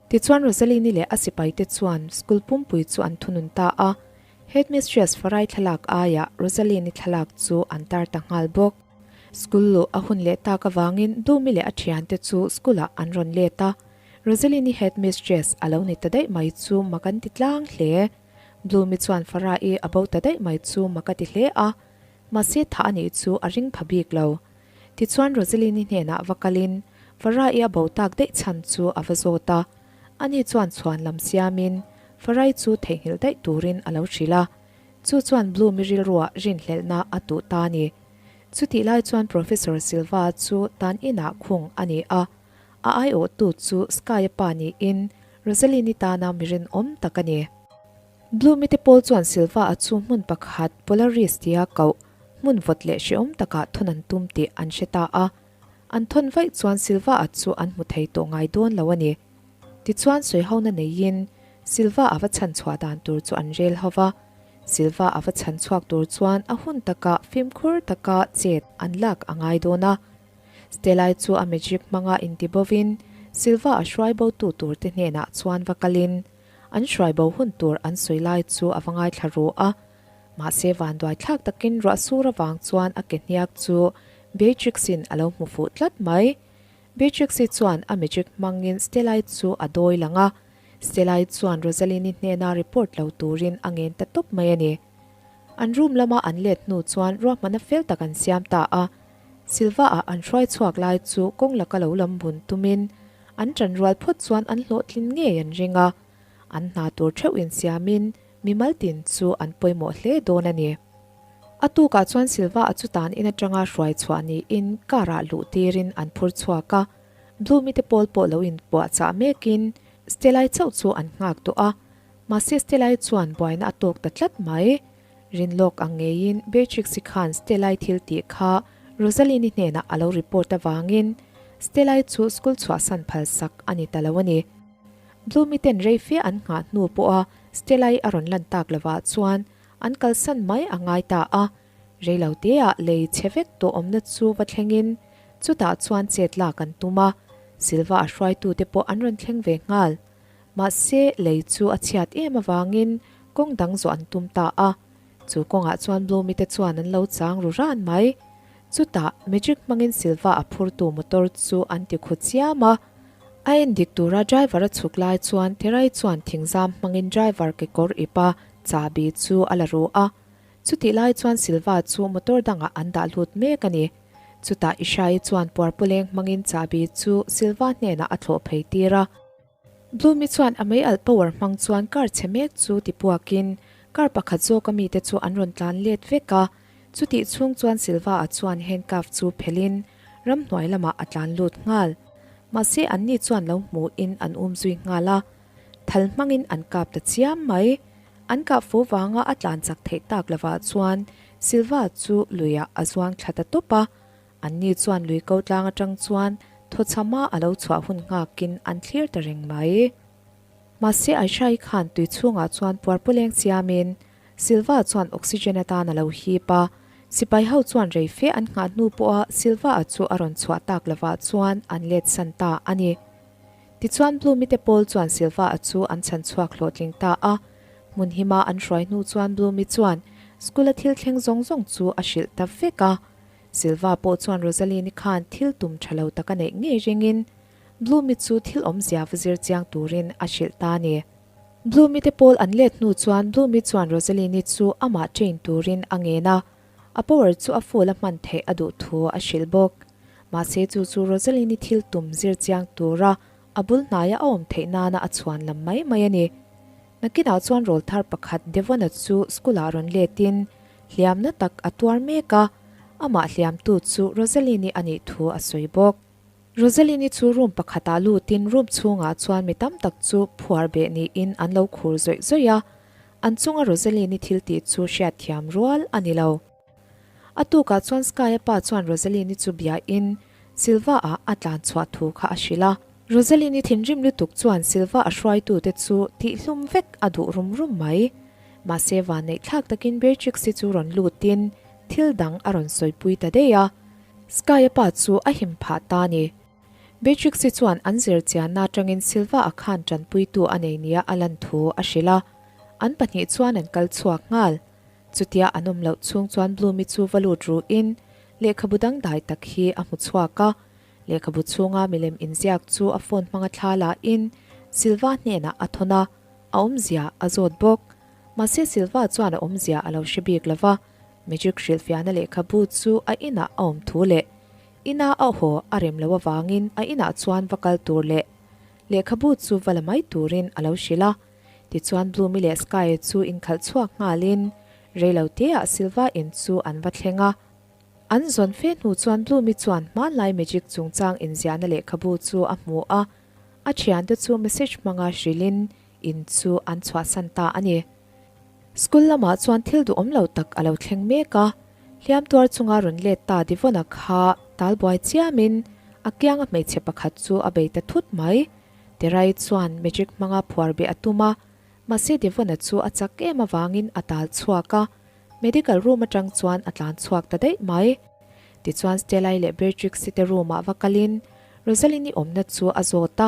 Tichuan Rosaline-i leh a sipaite chuan school pumpui chu an thunun ta a, Headmistress Farai thlalak aiah Rosaline-i thlalak chu an tar ta nghal bawk. School luh a hun leh tak avangin Dumi leh a thiante chu school-ah an rawn let a, Rosaline-i headmistress a lo ni ta daih mai chu mak an ti tlang hle. Bloomi chuan Farah-i a bo ta daih mai chu mak a ti hle a, mahse thah a nih chu a ring pha bik lo. Tichuan Rosaline-i hnenah va kalin Farah-i a bo tak daih chhan chu a va zawt a, ani chuan chhuan lam siamin Farah-i chu theihnghilh daih turin a lo hrilh a, chu chuan Bloomi rilruah rinhlelhna a tuh ta a ni. Chutih lai chuan Professor Silva chu tan inah khung a ni a, a aiawhtu chu Sky-a pa niin Rosaline-i tana mi rinawm tak a ni. Bloomi te pawl chuan Silva-a chu hmun pakhat Polaris tia koh hmun vawt leh hrehawm takah thawn an tum tih an hre ta a. An thawn vaih chuan Silva-a chu an hmu thei tawh ngai dawn lo a ni. Tichuan sawihona neiin Silva-a va chhan chhuah dan tur chu an rel ho va. Silva-a va chhan chhuak tur chuan a hun takah fimkhur taka chet an lak a ngai dawn a. Stelai chu a magic hmanga intibovin Silva-a hruai botu turte hnenah chuan va kalin An hruai bo hun tur an sawi lai chu a va ngaithla ru a, mahse vanduai thlak takin ruah sur avang chuan a ke hniak chu Beatrix-in a lo hmu fuh tlat mai. Beatrix-i chuan a magic hmangin Stella-i chu a dawi lang a, Stella-i chuan Rosaline-i hnena report lo turin a ngen ta tawp mai a ni. An room lama an let hnu chuan ruahmana fel tak an siam ta a, Silva-ah an hruai chhuak lai chu kawng laka lo lam bun tumin An ṭan rual phawt chuan an hlawhtlin ngei an ring a, an hna tur ṭheuh insiamin mimal tin chu an pawimawh hle dawn a ni. A tukah chuan Silva a chutan in aṭanga hruai chhuah niin car-ah luh tirin an phur chhuak a, Bloomi te pawl pawh lo inpuahchah mekin Stella-i chauh chu an nghak tawh a, mahse Stella-i chuan buaina a tawk ta tlat mai. Rinlawk ang ngeiin Beatrix-i khan Stella-i thil tih kha Rosaline-i hnenah a lo report avangin Stella-i chu school chhuahsan phal sak a ni ta lo a ni. Bloomi ten rei fe an nghah hnu pawha Stella-i a rawn lan tak lovah chuan an kalsan mai a ngai ta a. Reiloteah lei chhe vek tawh awmna chu va thlengin chutah chuan chet lak an tum a, Silva a hruaitute pawh an rawn thleng ve nghal. Mahse, lei chu a chhiat em avangin kawng dang zawh an tum ta a. Chu kawngah chuan Bloomi te chuan an lo chang ru ran mai. Chutah, magic hmangin Silva a phurtu motor chu an ti khu chiam a. A en dik tura driver a chhuk lai chuan Terai chuan thingzam hmangin driver kekawr ip a chahbi chu a la ru a. Chutih lai chuan Silva chu motor dangah an dah lut mek a ni. Chutah Ishai chuan puarpawleng hmangin chahbi chu Silva hnenah a thlawh phei tir a. Bloomi chuan a mei alh power hmang chuan car chhe mek chu ti puakin car pakhat zawka mite chu an rawn tlan let vek a, chutih chhung chuan Silva-a chuan handcuff chu phelhin ramhnuai lamah a tlan lut nghal. Mahse anni chuan lo hmuhin an um zui nghal a, thal hmangin an kap ta chiam mai. An kah fu vanga a tlan chak theih tak lovah chuan Silva chu luiah a zuang thla ta tawp a, Anni chuan lui ko tlang atang chuan thawchhama a lo chhuah hun nghakin an thlir ta reng mai. Mahse Aishai khan tui chhungah chuan puarpawleng siamin Silva chuan oxygen atan a lo hip a, sipai ho chuan rei fe an nghah hnu pawha Silva-a chu a rawn chhuah tak lovah chuan an let san ta a ni. Tichuan Bloomi te pawl chuan Silva-a chu an chhan chhuak hlawhtling ta a, hmun hima an hruai hnu chuan Bloomi chuan school-a thil thleng zawng zawng chu a hrilh ta vek a. Silva pawh chuan Rosaline-i khan thil tum tha lo tak a neih ngei ringin Bloomi chu thil awmzia va zir chiang turin a hrilh ta a ni. Bloomi te pawl an let hnu chuan Bloomi chuan Rosaline-i chu amah train turin a ngen a, a power chu a full a hman theih a duh thu a hrilh bawk. Mahse chu chu Rosaline-i thil tum zir chiang tura a bul hnaia a awm theih nana a chhuan lam mai mai a ni. Nakinah chuan rawl thar pakhat Devon-a chu school-ah rawn letin Hliamna tak a tuar mek a, amah hliamtu chu Rosaline-i a nih thu a sawi bawk. Rosaline-i chu room pakhatah lutin room chhungah chuan mi tam tak chu phuar beh niin an lo khur zawih zawih a, an chunga Rosaline-i thil tih chu hriatthiam rual a ni lo. A tukah chuan Sky-a pa chuan Rosaline-i chu biain Silva-a a tlan chhuah thu kha a hrilh a. Rosaline-i thinrim lutuk chuan Silva a hruaitute chu tihhlum vek a duh rum rum mai. Mahse vanneih thlak takin Beatrix-i chu rawn lutin thil dang a rawn sawipui ta daih a. Sky-a pa chu a him phah ta a ni. Beatrix-i chuan an zir chianna atangin Silva-a khan tanpuitu a nei nia a lan thu a hrilh a. An pahnih chuan an kal chhuak nghal. Chutia an awm loh chhung chuan Bloomi chu va lut ruhin lehkhabu dangdai tak hi a hmu chhuak a. Lehkhabu chhunga milem inziak chu a phone hmanga thla lahin Silva hnenah a thawn a, a awmzia a zawt bawk. Mahse Silva chuan a awmzia a lo hre bik lo va, Magic hrilhfiahna lehkhabu chu a inah a awm thu leh ina a haw a rem loh avangin a inah chuan va kal tur leh lehkhabu chu va la mai turin a lo hrilh a. Tichuan Bloomi leh Sky chu inkhalh chhuak nghalin reiloteah Silva in chu an va thleng a. An zawn fe hnu chuan Bloomi chuan hmanlai magic chungchang inziahna lehkhabu chu a hmu a, a thiante chu message hmanga hrilhin in chu an chhuahsan ta a ni. School lamah chuan thil duhawm lo tak a lo thleng mek a, hliam tuar chunga rawn let ta Devon-a kha talbuai chiamin a kianga hmeichhe pakhat chu a bei ta thut mai. Terai chuan magic hmanga phuar beh a tum a, mahse Devon-a chu a chak em avangin a tal chhuak a, medical room atang chuan a tlan chhuak ta daih mai. Tichuan Stella-i leh Beatrix-i te room-ah va kalin Rosaline-i awmna chu a zawt a,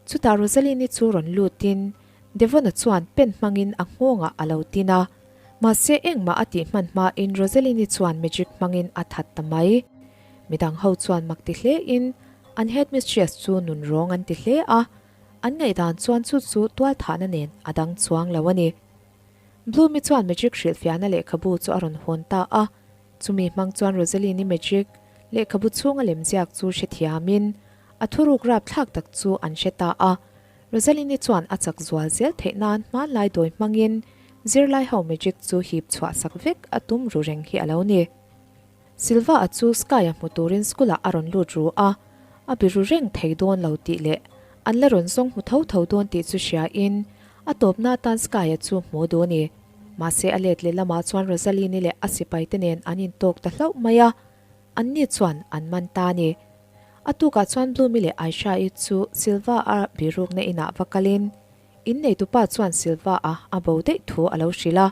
chutah Rosaline-i chu rawn lutin Devon-a chuan pen hmangin a nghawngah a lo tin a, mahse engmah a tih hman hmain Rosaline-i chuan magic hmangin a that ta mai. Midang ho chuan mak ti hlein An headmistress chu nun rawng an ti hle a, an ngaihdan chuan chu chu tualthahna nen a dang chuang lo a ni. Bloomi chuan magic hrilhfiahna lehkhabu chu a rawn hawn ta a, chumi hmang chuan Rosaline-i magic lehkhabu chhunga lemziak chu hrethiamin a thuruk rapthlak tak chu an hre ta a. Rosaline-i chuan a chak zual zel theih nan hmanlai dawi hmangin zirlai ho magic chu hip chhuah sak vek a tum ru reng hi a lo ni. Silva-a chu Sky-a hmu turin school-ah a rawn lut ru a, a biru reng thei dawn lo tih leh an la rawn zawng hmu tho tho dawn tih chu hriain a tawpna atan Sky-a chu hmu duh a ni. Mahse a let leh lamah chuan Rosaline-i leh a sipaite nen an intawk ta hlauh mai a, anni chuan an man ta a ni. A tukah chuan Bloomi leh Aisha-i chu Silva-a birukna inah va kalin Inneitupa chuan Silva-a a bo daih thu a lo hrilh a,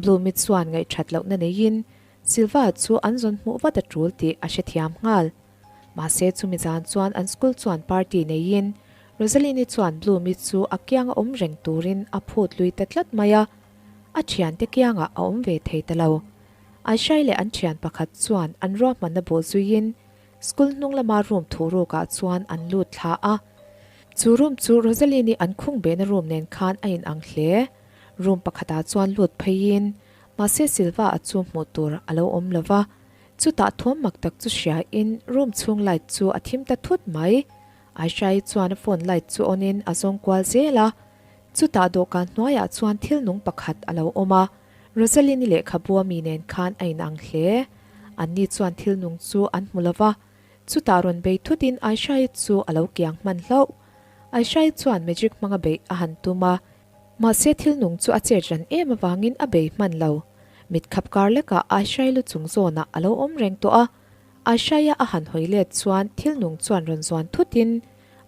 Bloomi chuan ngaihthat lohna neiin Silva chu an zawn hmuh vat a tul tih a hrethiam nghal. Mahse chumi zan chuan an school chuan party neiin Rosaline-i chuan Bloomi chu a kianga awm reng turin a phut lui ta tlat mai a, a thiante kiangah a awm ve thei ta lo. Aishai leh an thian pakhat chuan an ruahmanna bawh zuiin school hnung lama room thuhrukah chuan an lut thla a. Chu room chu Rosaline-i an khung behna room nen khan a inang hle. Room pakhatah chuan lut pheiin Mahse Silva a chu hmuh tur a lo awm lo va, chutah thawm mak tak chu hria in room chhung light chu a thim ta thut mai. Aishai chuan a phone light chu on in a zawng kual zel a, chutah dawhkan hnuaiah chuan thil nung pakhat a lo awm a, Rosaline-i lehkhabu a mi nen khan a inang hle. Anni chuan thil nung chu an hmu lo va, chutah rawn bei thut in Aishai chu a lo kiang hman hlauh. Aishai chuan magic hmanga beih a han tum a, Mahse thil nung chu a chet ran em avangin a bei hman lo. Mit khap kar lekah Aishai lu chung zawnah a lo awm reng tawh a. Aishai-a a han hawi let chuan thil nung chuan rawn zuan thutin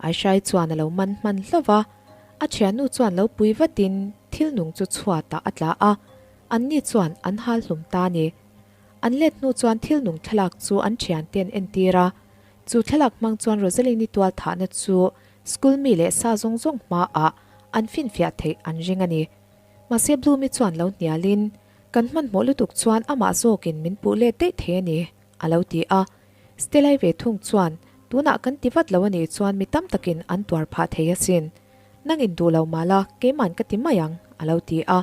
Aishai chuan a lo man hman hlauh va. A thiannu chuan lo pui vatin thil nung chu chhuatah a tla a, anni chuan an hal hlum ta a ni. An let hnu chuan thil nung thlalak chu an thiante'n entir a. Chu thlalak hmang chuan Rosaline-i tual thahna chu School mi leh sa zawng zawng hmaah an finfiah theih an ring a ni. Mahse Bloomi chuan lo hnialin, Kan hmanhmawh lutuk chuan amah zawkin min puh let daih thei a ni, a lo ti a. Stella-i ve thung chuan, Tunah kan ti vat lo a nih chuan mi tam takin an tuar phah thei asin. Nang in duh lo mah la, keiman ka ti mai ang, a lo ti a.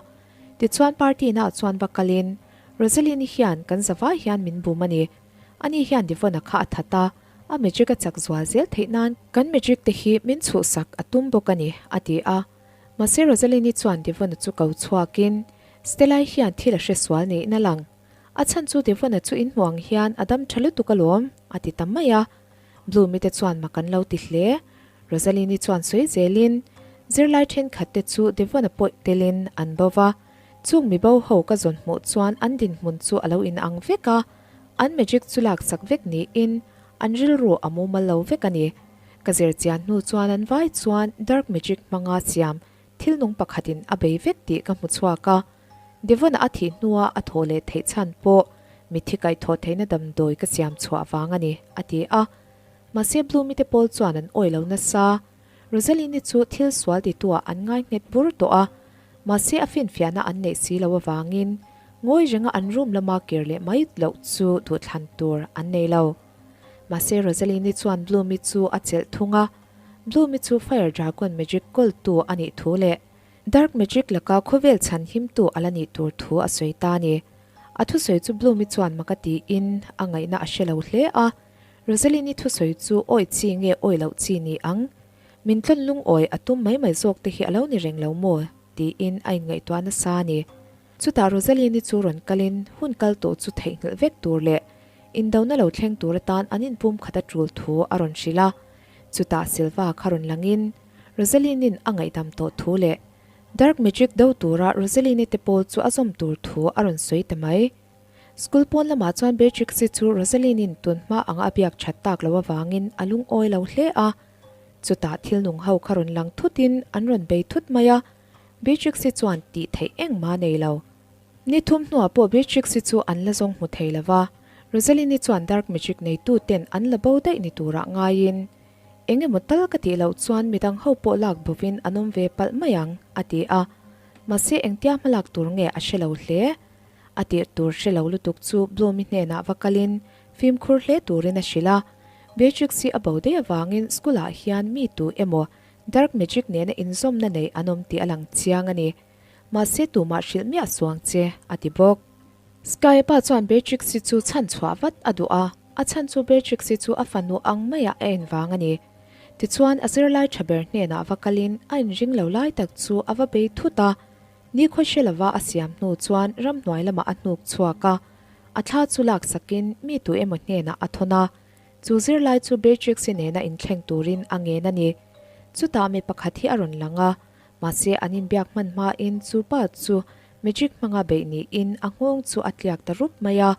Tichuan party naah chuan va kalin, Rosaline-i hian kan zavai hian min bum a ni. Ani hian Devon-a kha a that a, a magic a chak zual zel theih nan kan magic te hi min chhuhsak a tum bawk a ni, a ti a. Mahse Rosaline-i chuan Devon-a chu ko chhuakin, Stella-i hian thil a hre sual niin a lang. A chhan chu Devon-a chu in hmuh ang hian a dam tha lutuk alawm, a ti ta mai a. Bloomi te chuan mak an lo ti hle. Rosaline-i chuan sawi zelin, Zirlai thenkhat te chu Devon-a pawih telin an bo va, chung mi bo ho ka zawn hmuh chuan an dinhmun chu a lo inang vek a. An magic chu laksak vek niin an rilru a mumal lo vek a ni. Ka zir chian hnu chuan an vai chuan dark magic hmanga siam thil nung pakhatin a bei vek tih ka hmu chhuak a. Devon-a a thih hnua a thawh leh theih chhan pawh mitthi kaihthawh theihna damdawi ka siam chhuah vang a ni, a ti a. Mahse Bloomy te pawl chuan an awih lo nasa. Rosaline-i chu thil sual tituah an ngai nghet bur tawh a, mahse a finfiahna an neih si lo avangin ngawi renga an room lama kir leh mai loh chu duhthlan tur an nei lo. Mahse Rosaline-i chuan Bloomy chu a chelh thung a, Bloomy chu Fire Dragon Magic kawltu a nih thu leh Dark Magic laka khawvel chhan himtu a la nih tur thu a sawi ta a ni. A thusawi chu Bloomy chuan mak a tiin a ngaihna a hre lo hle a, Rosaline-i thusawi chu awi chi nge awi loh chi ni ang? Min tlawn lungawi a tum mai mai zawk te hi a lo ni reng lo maw? tiin a inngaihtuah nasa a ni. Chutah Rosaline-i chu rawn kalin hun kal tawh chu theihnghilh vek tur leh indona lo thleng tur atan an inpum khat a tul thu a rawn hrilh a. Chutah Silva kha rawn langin Rosaline-in a ngaihdam tawh thu leh Dark Magic do tura Rosaline-i te pawl chu a zawm tur thu a rawn sawi ta mai. School pawn lamah chuan Beatrix-i chu Rosaline-in tun hma anga a biak that tak loh avangin a lungawi lo hle a. Chutah thil nung ho kha rawn lang thutin an rawn bei thut mai a, Beatrix-i chuan tih theih engmah a nei lo. Ni thum hnuah pawh Beatrix-i chu an la zawng hmu thei lo va, Rosaline-i chuan dark magic neitu ten an la bo daih ni turah ngaiin, Eng emaw tal ka tih loh chuan midang ho pawh lak bovin an awm ve palh mai ang, a ti a. Mahse engtia hmalak tur nge a hre lo hle. A tirh tur hre lo lutuk chu Bloomi hnenah va kalin fimkhur hle turin a hrilh a. Beatrix hi a bo daih avangin school ah hian mi tu emaw dark magic nena inzawmna nei an awm tih a lang chiang a ni. Mahse tumah hrilh miah suang che, a ti bawk. Sky pa chuan Beatrix hi chu chhan chhuah vat a duh a, a chhan chu Beatrix hi chu a fanu ang maiah a en vang a ni. Tichuan a zirlai tha ber hnenah va kalin a inring lo lai tak chu a va bei thut a. Ni khawhre lova a siam hnu chuan ramhnuai lamah a hnuk chhuak a, a thla chu laksakin mi tu emaw hnenah a thawn a, chu zirlai chu Beatrix-i nena inthleng turin a ngen a ni. Chutah mi pakhat hi a rawn lang a, mahse an inbiak hman hmain chu pa chu magic hmanga beih niin a nghawng chu a tliak ta rup mai a.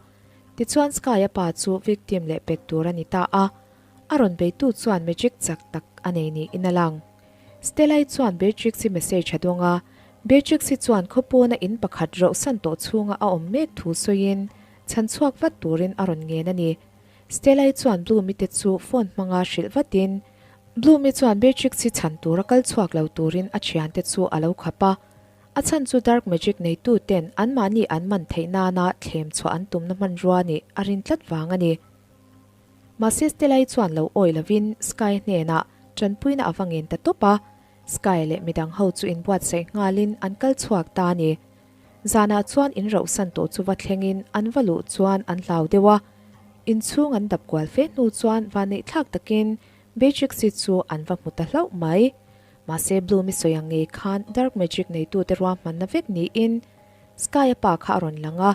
Tichuan Sky-a pa chu victim leh pek tur a ni ta a, a rawn beitu chuan magic chak tak a nei niin a lang. Stella-i chuan Beatrix-i message a dawng a, Beatrix-i chuan khawpawna in pakhat rauhsan tawh chhunga a awm mek thu sawiin chhan chhuak vat turin a rawn ngen a ni. Stella-i chuan Bloom-i te chu phone hmanga hrilh vatin, Bloom-i chuan Beatrix-i chhan tura kal chhuak lo turin a thiante chu a lo khap a, a chhan chu dark magic neitu ten anmahni an man theih nana thlem chhuah an tumna hmanrua nih a rin tlat vang a ni. Mahse Stella-i chuan lo awi lovin Sky hnenah tanpuina a va ngen ta tawp a, Sky leh midang ho chu inbuatsaih nghalin an kal chhuak ta a ni. Zanah chuan in rauhsan tawh chu va thlengin an va luh chuan an hlau deuh a, inchhung an dap kual fe hnu chuan vanneihthlak takin Beatrix-i chu an va hmu ta hlauh mai. Mahse Bloom-i sawi ang ngei khan Dark Magic neitute ruahmanna vek niin Sky-a pa kha a rawn lang a,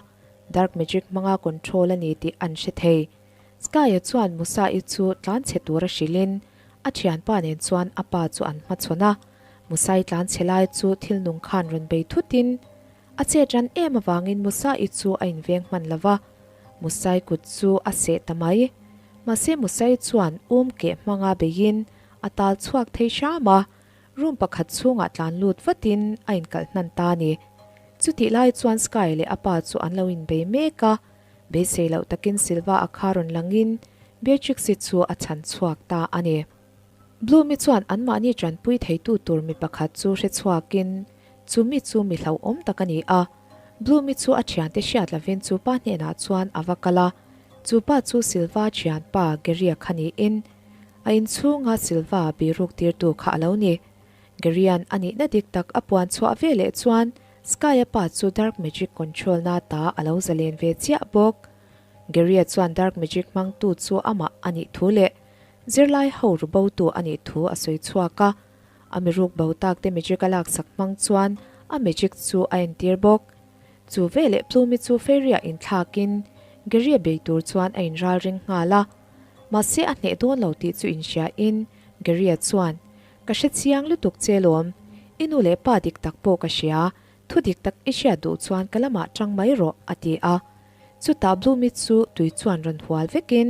Dark magic hmanga control a ni tih an hre thei. Sky-a chuan Musa-i chu tlan chhe tura hrilhin a thianpa nen chuan a pa chu an hmachhawn a. Musa-i tlan chhe lai chu thil nung khan rawn bei thutin a chet ran em avangin Musa-i chu a inveng hman lo va, Musa-i kut chu a seh ta mai. Mahse Musa-i chuan um keh hmanga beiin a tal chhuak thei hram a, Room pakhat chhungah tlan lut vatin a inkalh hnan ta a ni. Chutih lai chuan Sky leh a pa chu an lo inbei mek a, beisei loh takin Silva a kha rawn langin Beatrix-i chu a chhan chhuak ta a ni. Bloom-i chuan anmahni tanpui theitu tur mi pakhat chu hre chhuakin chu mi chu mi hlauhawm tak a ni a. Bloom-i chu a thiante hriat lovin chu pa hnenah chuan a va kal a, chu pa chu Silva thianpa Gary-a kha niin A inchhunga Silva biruk tirtu kha a lo ni. Garian a nihna dik tak a puan chhuah ve leh chuan Sky-a pa chu Dark Magic control na ta a lo zalen ve chiah bawk. Garia chuan Dark Magic hmangtu chu amah a nih thu leh zirlai ho ru botu a nih thu a sawi chhuak a. A miruk bo tak te magic a laksak hmang chuan a magic chu a entir bawk. Chu veleh Plumi chu Fairy-ah inthlakin Garia bei tur chuan a inralring nghal a. Mahse a hneh dawn lo tih chu inhria in Gary-a chuan, Ka hre chiang lutuk che lawm, i nu leh pa dik tak pawh ka hria, thu dik tak i hriat duh chuan ka lamah tang mai rawh, a ti a. Chutah Bloomi chu tui chuan rawn hual vekin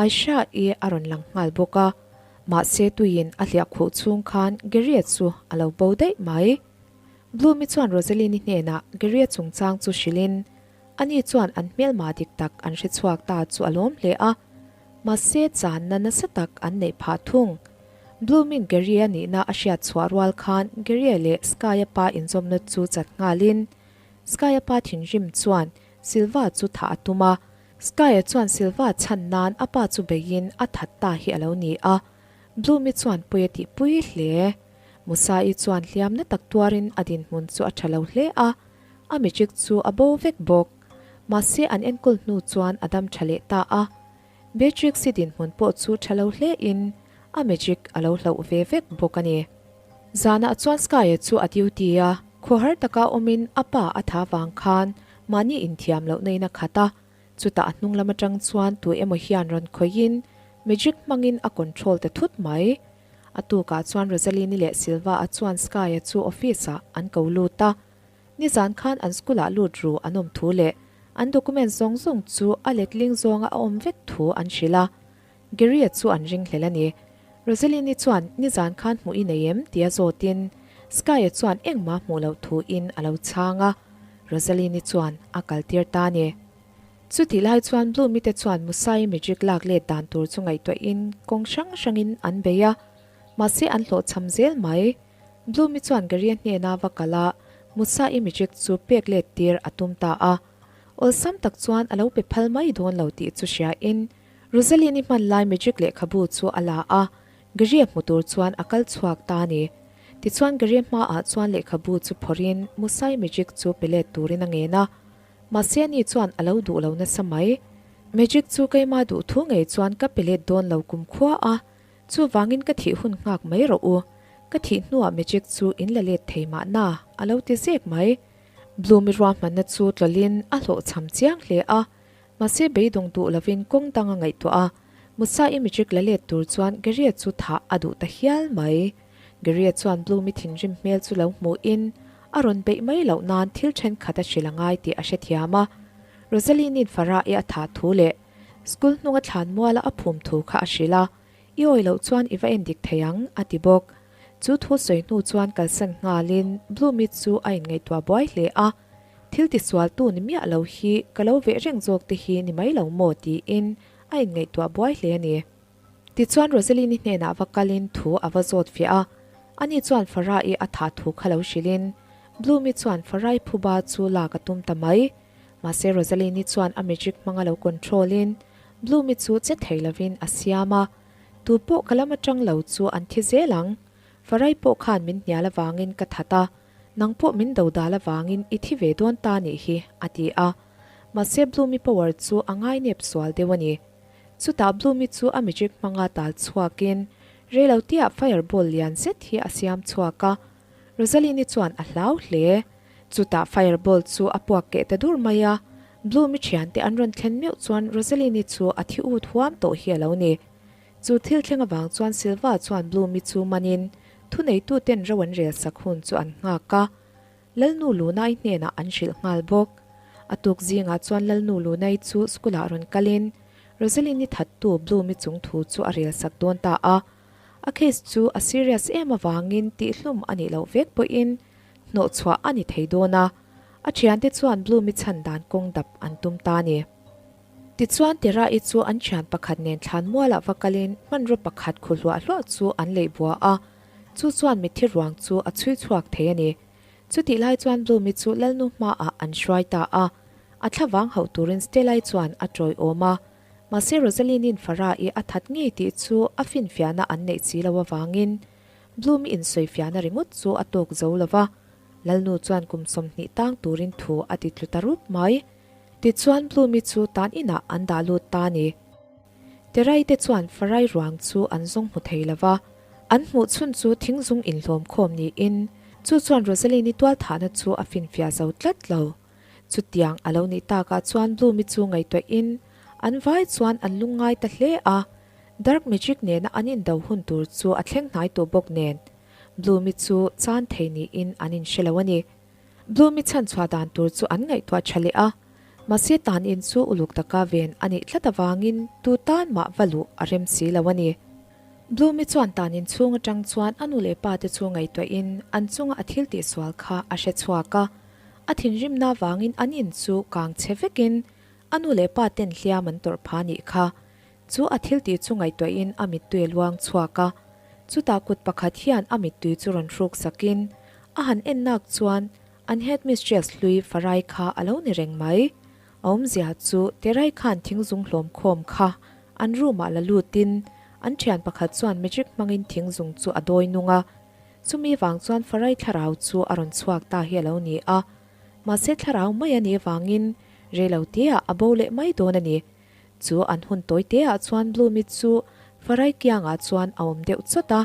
Aisha-i a rawn lang nghal bawk a, mahse tuiin a hliah khuh chhung khan Gary-a chu a lo bo daih mai. Bloomi chuan Rosaline-i hnenah Gary-a chungchang chu hrilhin ani chuan an hmelma dik tak an hre chhuak ta chu a lawm hle a, mahse channa nasa tak an neih phah thung. Bloomin Gary-a nihna a hriat chhuah rual khan Gary-a leh Sky-a pa inzawmna chu chat nghalin Sky-a pa thinrim chuan Silva chu thah a tum a, Sky-a chuan Silva chhan nan a pa chu beiin a that ta hi a lo ni a, Bloomi chuan pui a tihpui hle. Musa-i chuan hliamna tak tuarin a dinhmun chu a tha lo hle a, a michik chu a bo vek bawk. Mahse an enkawl hnu chuan a dam tha leh ta a. Beatrix-i dinhmun pawh chu tha lo hle in a magic a lo hlauh ve vek bawk a ni. Zanah chuan Sky-a chu a duty a, khuahar taka awmin a pa a tha vang khan mahni inthiam lohna in a khat a, chutah a hnung lam atang chuan tu emaw hian rawn khawihin magic hmangin a control ta thut mai. A tukah chuan Rosalini leh Silva-a chuan Sky-a chu office-ah an ko lut a. Nizan khan an school-ah lut ru an awm thu leh an document zawng zawng chu a letling zawnga a awm vek thu an hrilh a. Gary-a chu an ringhlel a ni. Rosalini chuan nizan khan hmuh i nei em? tia zawtin Sky-a chuan engmah hmuh loh thuin a lo chhang a. Rosalini chuan a kaltir ta a ni. Chutih lai chuan Bloomi te chuan Musai magic lak let dan tur chu ngaihtuahin kawng hrang hrangin an bei a, mahse an hlawhchham zel mai. Bloomi chuan Gary-a hnena va kal a, Musai magic chu pek let tir a tum ta a. Awlsam tak chuan a lo pe phal mai dawn lo tih chu hriain Rosaline-i hman lai magic lehkhabu chu a la a, Gary-a hmu tur chuan a kal chhuak ta a ni. Tichuan Gary-a hmaah chuan lehkhabu chu phawrhin Musai magic chu pe let turin a ngen a. Mahse ani chuan a lo duh lo nasa mai. Magic chu keima duh thu ngei chuan ka pe let dawn lo kum khua a, chuvangin ka thih hun nghak mai rawh u. Ka thih hnuah magic chu in la let thei mahna, a lo ti zek mai. Bloomi ruahmanna chu tlawlhin a hlawhchham chiang hle a, mahse beidawng duh lovin kawng dang a ngaihtuah a, Musa-i magic la let tur chuan Gary-a chu thah a duh ta hial mai. Gary-a chuan Bloomi thinrim hmel chu lo hmuhin a rawn beih mai loh nan thil thenkhat a hrilh a ngai tih a hrethiam a. Rosaline-in Farah-i a thah thu leh school hnunga thlan muala a phum thu kha a hrilh a, I awi loh chuan i va en dik thei ang, a ti bawk. Chu thu sawi hnu chuan kalsan nghalin Bloomi chu a inngaihtuah buai hle a, Thil tisualtu ni miah lo hi ka lo veh reng zawk te hi ni mai lo maw tiin a inngaihtuah buai hle a ni. Tichuan Rosaline-i hnenah va kalin thu a va zawt fiah a, ani chuan Farah-i a thah thu kha lo hrilhin Bloomi chuan Farah-i phuba chu lak a tum ta mai. Mahse Rosaline-i chuan a magic hmanga lo control-in Bloomi chu che thei lovin a siam a, Tu pawh ka lam atang lo chu an thi zel ang. Farah-i pawh khan min hnial avangin ka that a, nang pawh min do dal avangin i thi ve dawn ta nih hi, a ti a. Mahse Bloomi power chu a ngainep sual deuh a ni. Chutah Bloomi chu a magic hmanga tal chhuakin reiloteah fireball lian zet hi a siam chhuak a, Rosaline-i chuan a hlau hle. Chutah fireball chu a puak keh ta dur mai a, Bloomi thiante an rawn thlen meuh chuan Rosaline-i chu a thi ut huam tawh hi a lo ni. Chu thil thleng avang chuan Silva chuan Bloomi chu manin thuneituten ro an rel sak hun chu an nghak a, Lalnu Lunai hnenah an hrilh nghal bawk. A tuk zingah chuan Lalnu Lunai chu school-ah rawn kalin Rosaline-i thattu Bloomi chung thu chu a rel sak dawn ta a. A case chu a serious em avangin tihhlum a nih loh vek pawhin hnawhchhuah a ni thei dawn a, a thiante chuan Bloomi chhan dan kawng dap an tum ta a ni. Tichuan Tera-i chu an thian pakhat nen thlan mualah va kalin hmanraw pakhat khu hluah hluah chu an leih bua a, chu chuan mitthi ruang chu a chhui chhuak thei a ni. Chutih lai chuan Bloomi chu Lalnu hmaah an hruai ta a, a thlavang hauh turin Stella-i chuan a tawiawm a. Mahse Rosaline-in Farah-i a that ngei tih chu a finfiahna an neih si lo avangin Bloomi insawifiahna ringawt chu a tawk zo lo va, Lalnu chuan kum 20 tang turin thu a ti tlu ta rup mai. Tichuan Bloomi chu tan inah an dah lut ta a ni. Terai te chuan Farai ruang chu an zawng hmu thei lo va, an hmuh chhun chu thingzung inhlawm khawm niin chu chuan Rosaline-i tualthahna chu a finfiah zo tlat lo. Chutiang a lo nih takah chuan Bloomi chu ngaihtuahin an vai chuan an lungngai ta hle a, Dark Magic nena an indo hun tur chu a thleng hnai tawh bawk nen Bloomi chu chan thei niin an inhre lo a ni. Bloomi chhan chhuah dan tur chu an ngaihtuah tha leh a. Mahse tan in chu uluk taka ven a nih tlat avangin tu tan mah va luh a rem si lo a ni. Bloomi chuan tan in chhung atang chuan a nu leh pa te chu ngaihtuahin an chunga a thil tihsual kha a hre chhuak a. A thinrimna avangin an in chu kang chhe vekin a nu leh pa ten hliam an tawrh pha nih kha. Chu a thil tih chu ngaihtuahin a mittui a luang chhuak a. Chutah kut pakhat hian a mittui chu rawn hruk sakin a han en nak chuan an headmistress hlui Farai kha a lo ni reng mai. A awmzia chu Terai khan thingzung hlawm khawm kha an room ah la lutin an thian pakhat chuan magic hmangin thingzung chu a dawi nung a. Chumi vang chuan Farai thlarau chu a rawn chhuak ta hi a lo ni a. Mahse thlarau mai a nih vangin reiloteah a bo leh mai dawn a ni. Chu an hun tawi teah chuan Bloomi chu Farai kiangah chuan a awm deuh chawt a.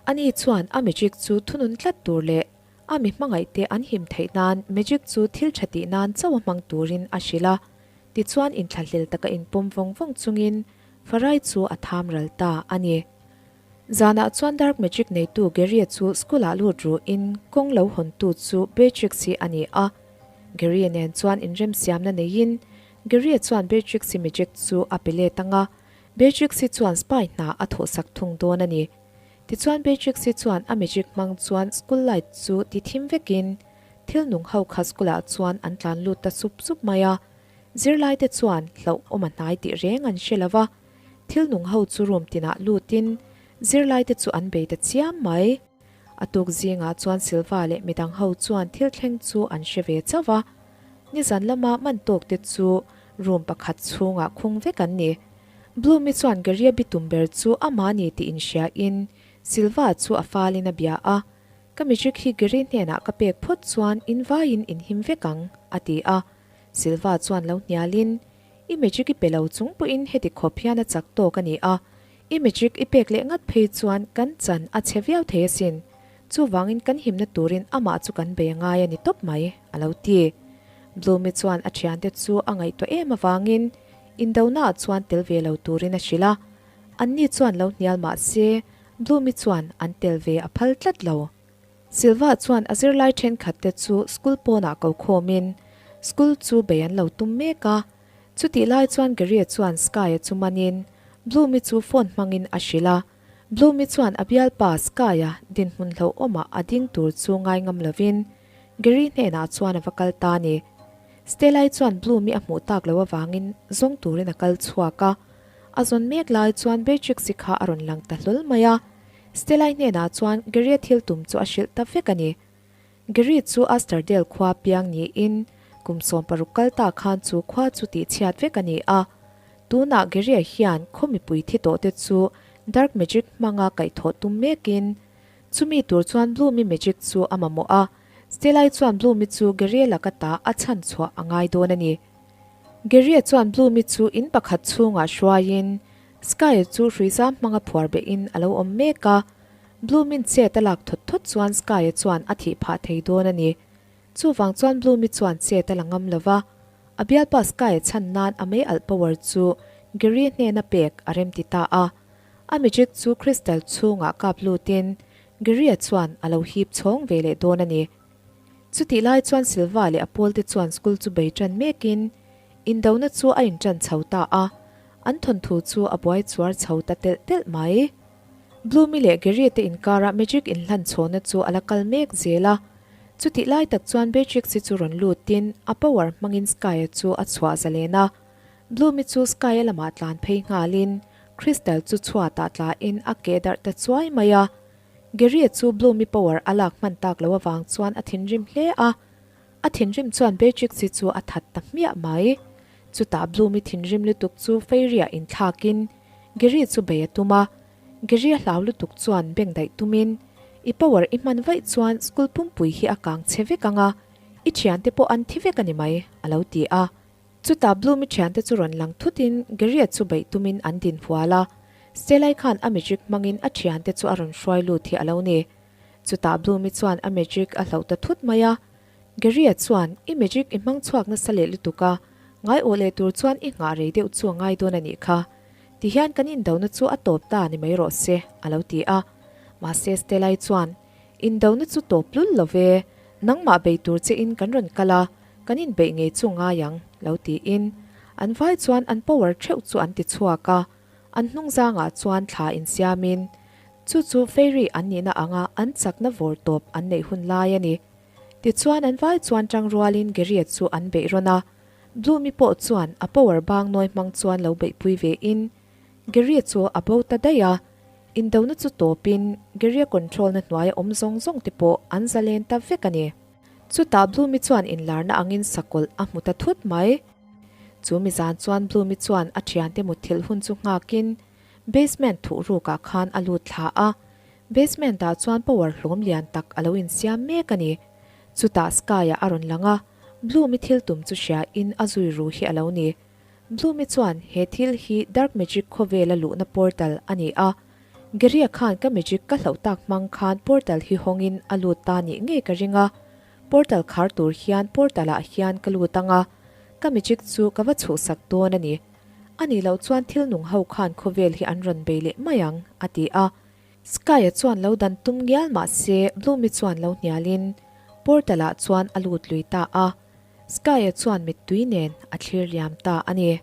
Ani chuan a magic chu thunun tlat tur leh a mi hmangaihte an him theih nan magic chu thil tha tih nan chauh a hmang turin a hrilh a. Tichuan inthlahlel taka inpawm vawng vawng chungin Farai chu a tham ral ta a ni. Zanah chuan dark magic neitu Gary-a chu school-ah lut ruhin kawng lo hawntu chu Beatrix hi a ni a. Gary-a nen chuan inremsiamna neiin Gary-a chuan Beatrix-i magic chu a pe let ang a, Beatrix-i chuan spy hna a thawhsak thung dawn a ni. Tichuan Beatrix-i chuan a magic hmang chuan school light chu ti thim vekin thil nung ho kha school-ah chuan an tlan lut ta sup sup mai a. Zirlaite chuan hlauhawm a hnai tih reng an hre lo va. Thil nung ho chu room tinah lutin zirlaite chu an bei ta chiam mai. A tuk zingah chuan Silva leh midang ho chuan thil thleng chu an hre ve chauh va. Nizan lama man tawk te chu room pakhat chhungah khung vek an ni. Bloomi chuan Gary-a bitum ber chu amah ni tih inhriain Silva chu a falin a bia a. Ka magic hi Gary hnenah ka pek phawt chuan in vaiin in him vek ang, a ti a. Silva chuan lo hnialin I magic i pe lo chung pawhin heti khawp hian a chak tawk a ni a, i magic i pek leh ngat phei chuan kan chan a chhe viau thei asin. Chuvangin kan himna turin amah chu kan bei ngai a ni tawp mai, a lo ti. Bloomi chuan a thiante chu a ngaihtuah em avangin indonaah chuan tel ve lo turin a hrilh a. Anni chuan lo hnial mah se, Bloomi chuan an tel ve a phal tlat lo. Silva chuan a zirlai thenkhat te chu school pawnah ko khawmin school chu bei an lo tum mek a. Chutih lai chuan Gary-a chuan Sky-a chu manin Bloomi chu phone hmangin a hrilh a. Bloomi chuan a bialpa Sky-a dinhmun hlauhawmah a ding tur chu ngai ngam lovin Gary hnenah chuan a va kal ta a ni. Stella-i chuan Bloomi a hmuh tak loh avangin zawng turin a kal chhuak a. A zawn mek lai chuan Beatrix-i kha a rawn lang ta hlawl mai a. Stella-i hnenah chuan Gary-a thil tum chu a hrilh ta vek a ni. Gary chu Asterdale khua piang niin kum 16 kal ta khan chu khua chu tihchhiat vek a ni a. Tunah Gary-a hian khaw mipui thi tawh te chu Dark Magic hmanga kaihthawh tum mekin chumi tur chuan Bloomy Magic chu a mamawh a. Stella-i chuan Bloomy chu Gary-a laka ta a chhan chhuah a ngai dawn a ni. Gary-a chuan Bloomy chu in pakhat chhungah hruaiin Sky chu hruizam hmanga phuar behin a lo awm mek a, Bloomin chet a lak thawt thawt chuan Sky-a chuan a thih phah thei dawn a ni. Chuvang chuan Bloomi chuan chet a la ngam lo va, a bialpa Sky-a chhan nan a mei alh power chu Gary hnena pek a remti ta a. A magic chu crystal chhungah kap lutin Gary-a chuan a lo hip chhawng ve leh dawn a ni. Chutih lai chuan Silva leh a pawlte chuan school chu bei tan mekin Indona chu a inṭan chho ta a, an thawnthu chu a buai chuar chho ta telh telh mai. Bloomy leh Gary te inkara magic inhlan chhawna chu a la kal mek zel a. Chutih lai tak chuan Beatrix-i chu rawn lutin a power hmangin Sky-a chu a chhuah zalen a. Bloomy chu Sky-a lamah tlan phei nghalin Crystal chu chhuatah tlain a keh darh ta chuai mai a. Gary-a chu Bloomy power a lak hman tak loh avang chuan a thinrim hle a. A thinrim chuan Beatrix-i chu a that ta hmiah mai. Chutah Bloomy thinrim lutuk chu Fairy-ah inthlakin Gary chu bei a tum a. Gary a hlau lutuk chuan beng daih tumin, I power i hman vaih chuan school pumpui hi a kang che vek ang a, i thiante pawh an thi vek a ni mai, a lo ti a. Chutah Bloomy thiante chu rawn lang thutin Gary-a chu beih tumin an din hual a. Stella-i khan a magic hmangin a thiante chu a rawn hruai lut hi a lo ni. Chutah Bloomy chuan a magic a hloh ta thut mai a. Gary-a chuan, I magic i hmang chhuak nasa leh lutuk a, ngai awh leh tur chuan i nghah rei deuh chu a ngai dawn a nih kha. Tihian kan indona chu a tawp ta ni mai rawh se, a lo ti a. Mahse Stella-i chuan, Indona chu tawp lul lo ve, nangmah bei tur che in kan rawn kal a, Kan inbeih ngei chu ngai ang, lo tiin an vai chuan an power theuh chu an ti chhuak a, an hnung zangah chuan thla insiamin chu chu fairy an nihna anga an chakna vawr tawp an neih hun lai a ni. Tichuan an vai chuan tang rualin Gary-a chu an beih rawn a, Bloomy pawh chuan a power bang nawi hmang chuan lo beihpui ve in Gary-a chu a bo ta daih a, indona chu tawpin Gary-a control na hnuaia awm zawng zawng te pawh an zalen ta vek a ni. Chutah Bloomy chuan inlarna angin sakawlh a hmu ta thut mai. Chu mi zan chuan Bloomy chuan a thiante mutthilh hun chu nghakin basement thuhrukah khan a lut thla a, Basement ah chuan power hlawm lian tak a lo insiam mek a ni. Chutah Sky-a a rawn lang a, Bloom-i thil tum chu hria in a zui ru hi a lo ni. Bloom-i chuan he thil hi Dark Magic khawvela luhna portal a ni a, Gary-a khan ka magic ka hlauh tak hmang khan portal hi hawng in a lut ta nih ngei ka ring a, portal khar tur hian portal ah hian ka lut ang a, ka magic chu ka va chhuhsak dawn a ni. A nih loh chuan thil nung ho khan khawvel hi an rawn bei leh mai ang, a ti a. Sky-a chuan lo dan tum ngial mah se Bloomy chuan lo hnialin portal ah chuan a lut lui ta a, Sky-a chuan mittui nen a thlir liam ta a ni.